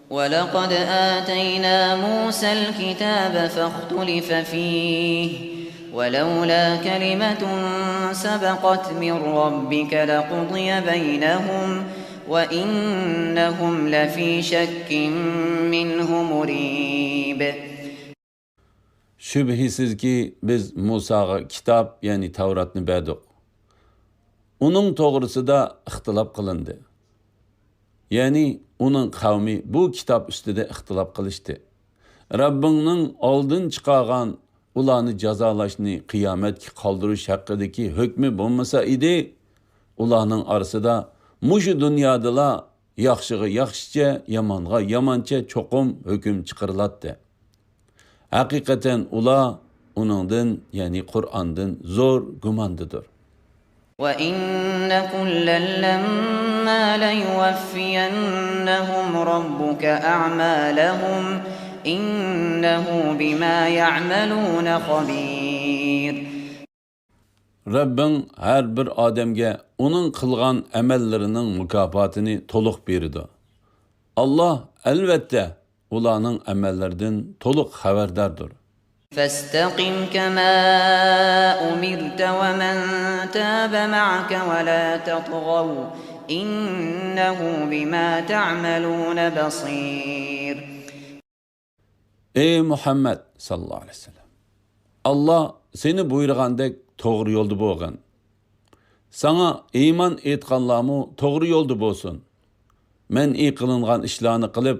ولقد آتينا موسى الكتاب فاختلف فيه ولولا كلمة سبقت من ربك لقضي بينهم وإنهم لفي شك منه مريب. شۈبھىسىزكى، بىز مۇساغا كىتاب، يەنى تەۋراتنى بەردۇق. ئۇنىڭ توغرىسىدا ئىختىلاپ قىلىندى. يەنى ئۇنىڭ قەۋمى بۇ كىتاب ئۈستىدە ئىختىلاپ قىلىشتى. رەببىڭنىڭ ئالدىن چىقارغان ئۇلارنى جازالاشنى قىيامەتكە قالدۇرۇش ھەققىدىكى ھۆكمى بولمىسا ئىدى، ئۇلارنىڭ ئارىسىدا مۇشۇ دۇنيادىلا ياخشىغا ياخشىچە، يامانغا يامانچە چوقۇم ھۆكۈم چىقىرىلاتتى. ھەقىقەتەن ئۇلار ئۇنىڭدىن، يەنى قۇرئاندىن زور گۇماندىدۇر. وَإِنَّ كُلًّا لَمَّا لَيُوَفِّيَنَّهُمْ رَبُّكَ أَعْمَالَهُمْ إِنَّهُ بِمَا يَعْمَلُونَ خَبِيرٌ. رەببىڭ ھەر بىر ئادەمگە ئۇنىڭ قىلغان ئەمەللىرىنىڭ مۇكاپاتىنى تولۇق بېرىدۇ. ئاللاھ، ئەلۋەتتە، ئۇلارنىڭ ئەمەللىرىدىن تولۇق خەۋەرداردۇر. فَاسْتَقِمْ كَمَا أُمِرْتَ وَمَنْ تَابَ مَعَكَ وَلَا تَطْغَوْا إِنَّهُ بِمَا تَعْمَلُونَ بَصِيرٌ. ئەي مۇھەممەد ساللاللاھۇ ئەلەيھى ۋەسەللەم، ئاللاھ سېنى بۇيرۇغاندەك توغرا يولدا بولغىن. ساڭا ئىمان ئېيتقانلارمۇ توغرا يولدا بولسۇن. مەنئى قىلىنغان ئىشلارنى قىلىپ،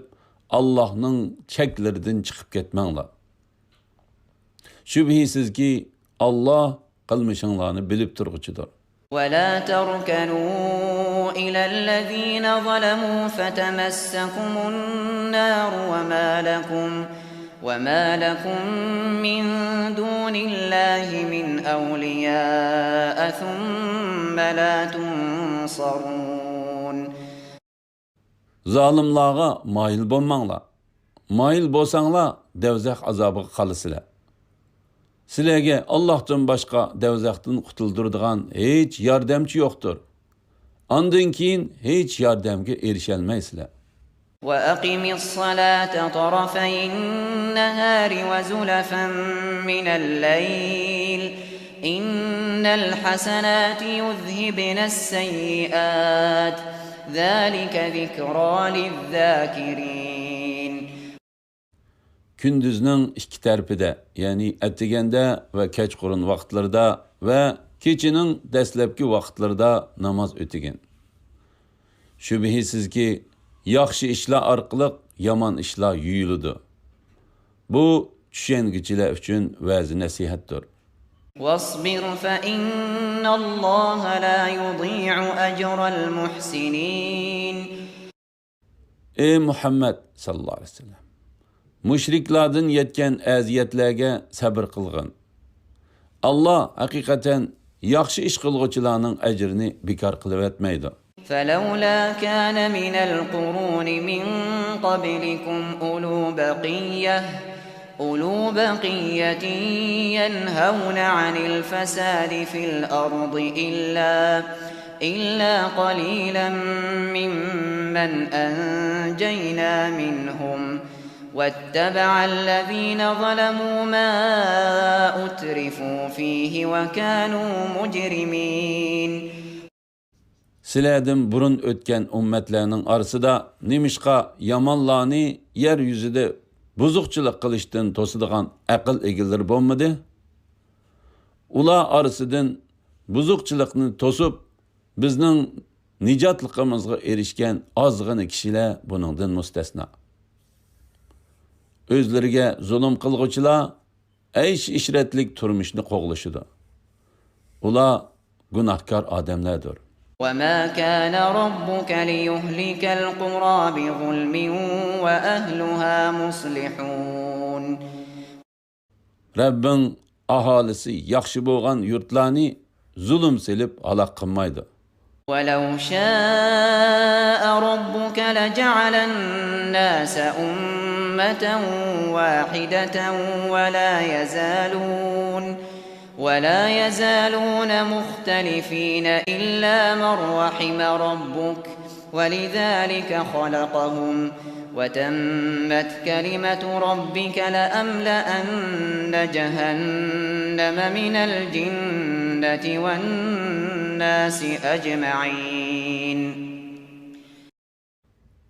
ئاللاھنىڭ چەكلىرىدىن چىقىپ كەتمەڭلار. شۈبھىسىزكى، ئاللاھ قىلمىشىڭلارنى بىلىپ تۇرغۇچىدۇر. وَلَا تَرْكَنُوا إِلَى الَّذِينَ ظَلَمُوا فَتَمَسَّكُمُ النَّارُ وَمَا لَكُمْ وَمَا لَكُمْ مِنْ دُونِ اللَّهِ مِنْ أَوْلِيَاءَ ثُمَّ لَا تُنْصَرُونَ. زالىملارغا مايىل بولماڭلار. مايىل بولساڭلار، دەۋزەخ ئازابىغا قالىسىلەر. سىلەرگە ئاللاھتىن باشقا دەۋزەختىن قۇتۇلدۇرىدىغان ھېچ ياردەمچى يوقتۇر. ئاندىن كېيىن ھېچ ياردەمگە ئېرىشەلمەيسىلەر. وَأَقِمِ الصَّلَاةَ طَرَفَيِ النَّهَارِ وَزُلَفًا مِنَ اللَّيْلِ إِنَّ الْحَسَنَاتِ يُذْهِبْنَ السَّيِّئَاتِ ذَلِكَ ذِكْرَى لِلذَّاكِرِينَ. كۈندۈزنىڭ ئىككى تەرىپىدە، يەنى ئەتىگەندە ۋە كەچقۇرۇن ۋاقىتلىرىدا ۋە كېچىنىڭ دەسلەپكى ۋاقىتلىرىدا ناماز ئۆتىگىن. شۈبھىسىزكى، ياخشى ئىشلار ئارقىلىق يامان ئىشلار يۇيۇلىدۇ. بۇ چۈشەنگۈچىلەر ئۈچۈن ۋەز-نەسىھەتتۇر. وَاصْبِرْ فَإِنَّ اللَّهَ لَا يُضِيعُ أَجْرَ الْمُحْسِنِينَ. ئەي مۇھەممەد ساللاللاھۇ ئەلەيھى ۋەسەللەم، مۇشرىكلاردىن يەتكەن ئەزىيەتلەرگە سەبىر قىلغىن. ئاللاھ ھەقىقەتەن ياخشى ئىش قىلغۇچىلارنىڭ ئەجرىنى بىكار قىلىۋەتمەيدۇ. فَلَوْلَا كَانَ مِنَ الْقُرُونِ مِنْ قَبْلِكُمْ أُولُو بَقِيَّةٍ أُولُو بَقِيَّةٍ يَنْهَوْنَ عَنِ الْفَسَادِ فِي الْأَرْضِ إِلَّا إِلَّا قَلِيلًا مِّمَّنْ أَنْجَيْنَا مِنْهُمْ وَاتَّبَعَ الَّذِينَ ظَلَمُوا مَا أُتْرِفُوا فِيهِ وَكَانُوا مُجْرِمِينَ. سىلەردىن بۇرۇن ئۆتكەن ئۈممەتلەرنىڭ ئارىسىدا نېمىشقا يامانلارنى يەر يۈزىدە بۇزۇقچىلىق قىلىشتىن توسىدىغان ئەقىل ئىگىلىرى بولمىدى؟ ئۇلار ئارىسىدىن بۇزۇقچىلىقنى توسۇپ، بىزنىڭ نىجاتلىقىمىزغا ئېرىشكەن ئازغىنە كىشىلەر بۇنىڭدىن مۇستەسنا. ئۆزلىرىگە زۇلۇم قىلغۇچىلار ئەيش-ئىشرەتلىك تۇرمۇشنى قوغلىشىدۇ. ئۇلار گۇناھكار ئادەملەردۇر. وَمَا كَانَ رَبُّكَ لِيُهْلِكَ الْقُرَىٰ بِظُلْمٍ وَأَهْلُهَا مُصْلِحُونَ. رەببىڭ ئاھالىسى ياخشى بولغان يۇرتلارنى زۇلۇم سېلىپ ھالاك قىلمايدۇ. وَلَوْ شَاءَ رَبُّكَ لَجَعَلَ النَّاسَ أُمَّةً وَاحِدَةً وَلَا يَزَالُونَ وَلَا يَزَالُونَ مُخْتَلِفِينَ إِلَّا مَنْ رَحِمَ رَبُّكَ وَلِذَٰلِكَ خَلَقَهُمْ وَتَمَّتْ كَلِمَةُ رَبِّكَ لَأَمْلَأَنَّ جَهَنَّمَ مِنَ الْجِنَّةِ وَالنَّاسِ أَجْمَعِينَ.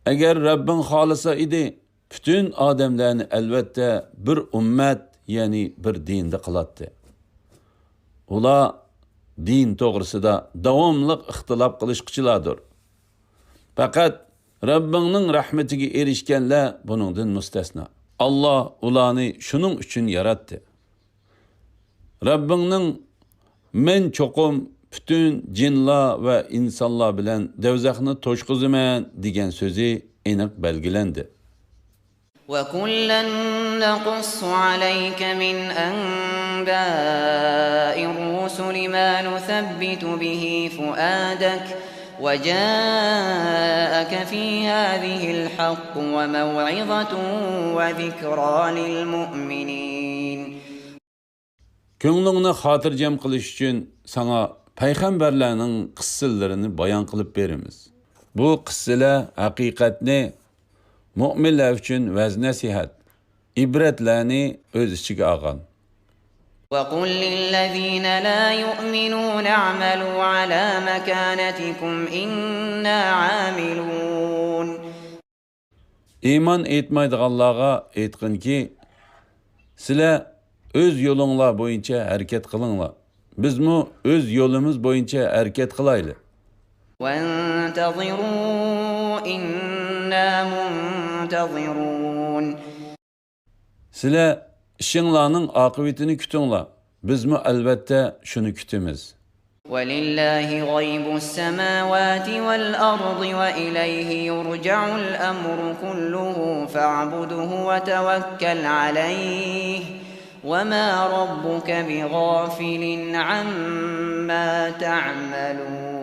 ئەگەر رەببىڭ خالىسا ئىدى، پۈتۈن ئادەملەرنى ئەلۋەتتە بىر ئۈممەت، يەنى بىر دىندا قىلاتتى. ئۇلار دىن توغرىسىدا داۋاملىق ئىختىلاپ قىلىشقۇچىلاردۇر. پەقەت رەببىڭنىڭ رەھمىتىگە ئېرىشكەنلەر بۇنىڭدىن مۇستەسنا. ئاللاھ ئۇلارنى شۇنىڭ ئۈچۈن ياراتتى. رەببىڭنىڭ، مەن چوقۇم پۈتۈن جىنلار ۋە ئىنسانلار بىلەن دوزاخنى توشقۇزىمەن دېگەن سۆزى ئېنىق بەلگىلەندى. وكلا نقص عليك من أنباء الرسل ما نثبت به فؤادك وجاءك في هذه الحق وموعظة وذكرى للمؤمنين. كۆڭلۈڭنى خاتىرجەم قىلىش ئۈچۈن ساڭا پەيغەمبەرلەرنىڭ قىسسىلىرىنى بايان قىلىپ بېرىمىز. بۇ قىسسىلەر ھەقىقەتنى، مۆمىنلەر ئۈچۈن ۋەز-نەسىھەت، ئىبرەتلەرنى ئۆز ئىچىگە ئالغان. وقل للذين لا يؤمنون اعملوا على مكانتكم إنا عاملون. ئىمان ئېيتمايدىغانلارغا ئېيتقىنكى، سىلەر ئۆز يولۇڭلار بويىچە ھەرىكەت قىلىڭلار، بىزمۇ ئۆز يولىمىز بويىچە ھەرىكەت قىلايلى. وانتظروا إنا منتظرون. سىلەر ئىشىڭلارنىڭ ئاقىۋىتىنى كۈتۈڭلار، بىزمۇ ئەلۋەتتە شۇنى كۈتىمىز. ولله غيب السماوات والأرض وإليه يرجع الأمر كله فاعبده وتوكل عليه وما ربك بغافل عما تعملون.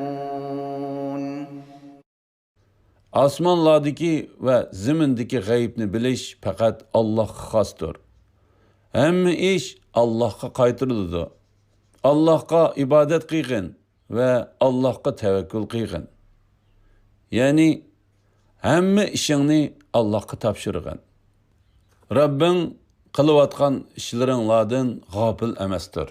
ئاسمانلاردىكى ۋە زېمىندىكى غەيىبنى بىلىش پەقەت ئاللاھقا خاستۇر. ھەممە ئىش ئاللاھقا قايتۇرۇلىدۇ. ئاللاھقا ئىبادەت قىلغىن ۋە ئاللاھقا تەۋەككۈل قىلغىن. يەنى ھەممە ئىشىڭنى ئاللاھقا تاپشۇرغىن. رەببىڭ قىلىۋاتقان ئىشلىرىڭلاردىن غاپىل ئەمەستۇر.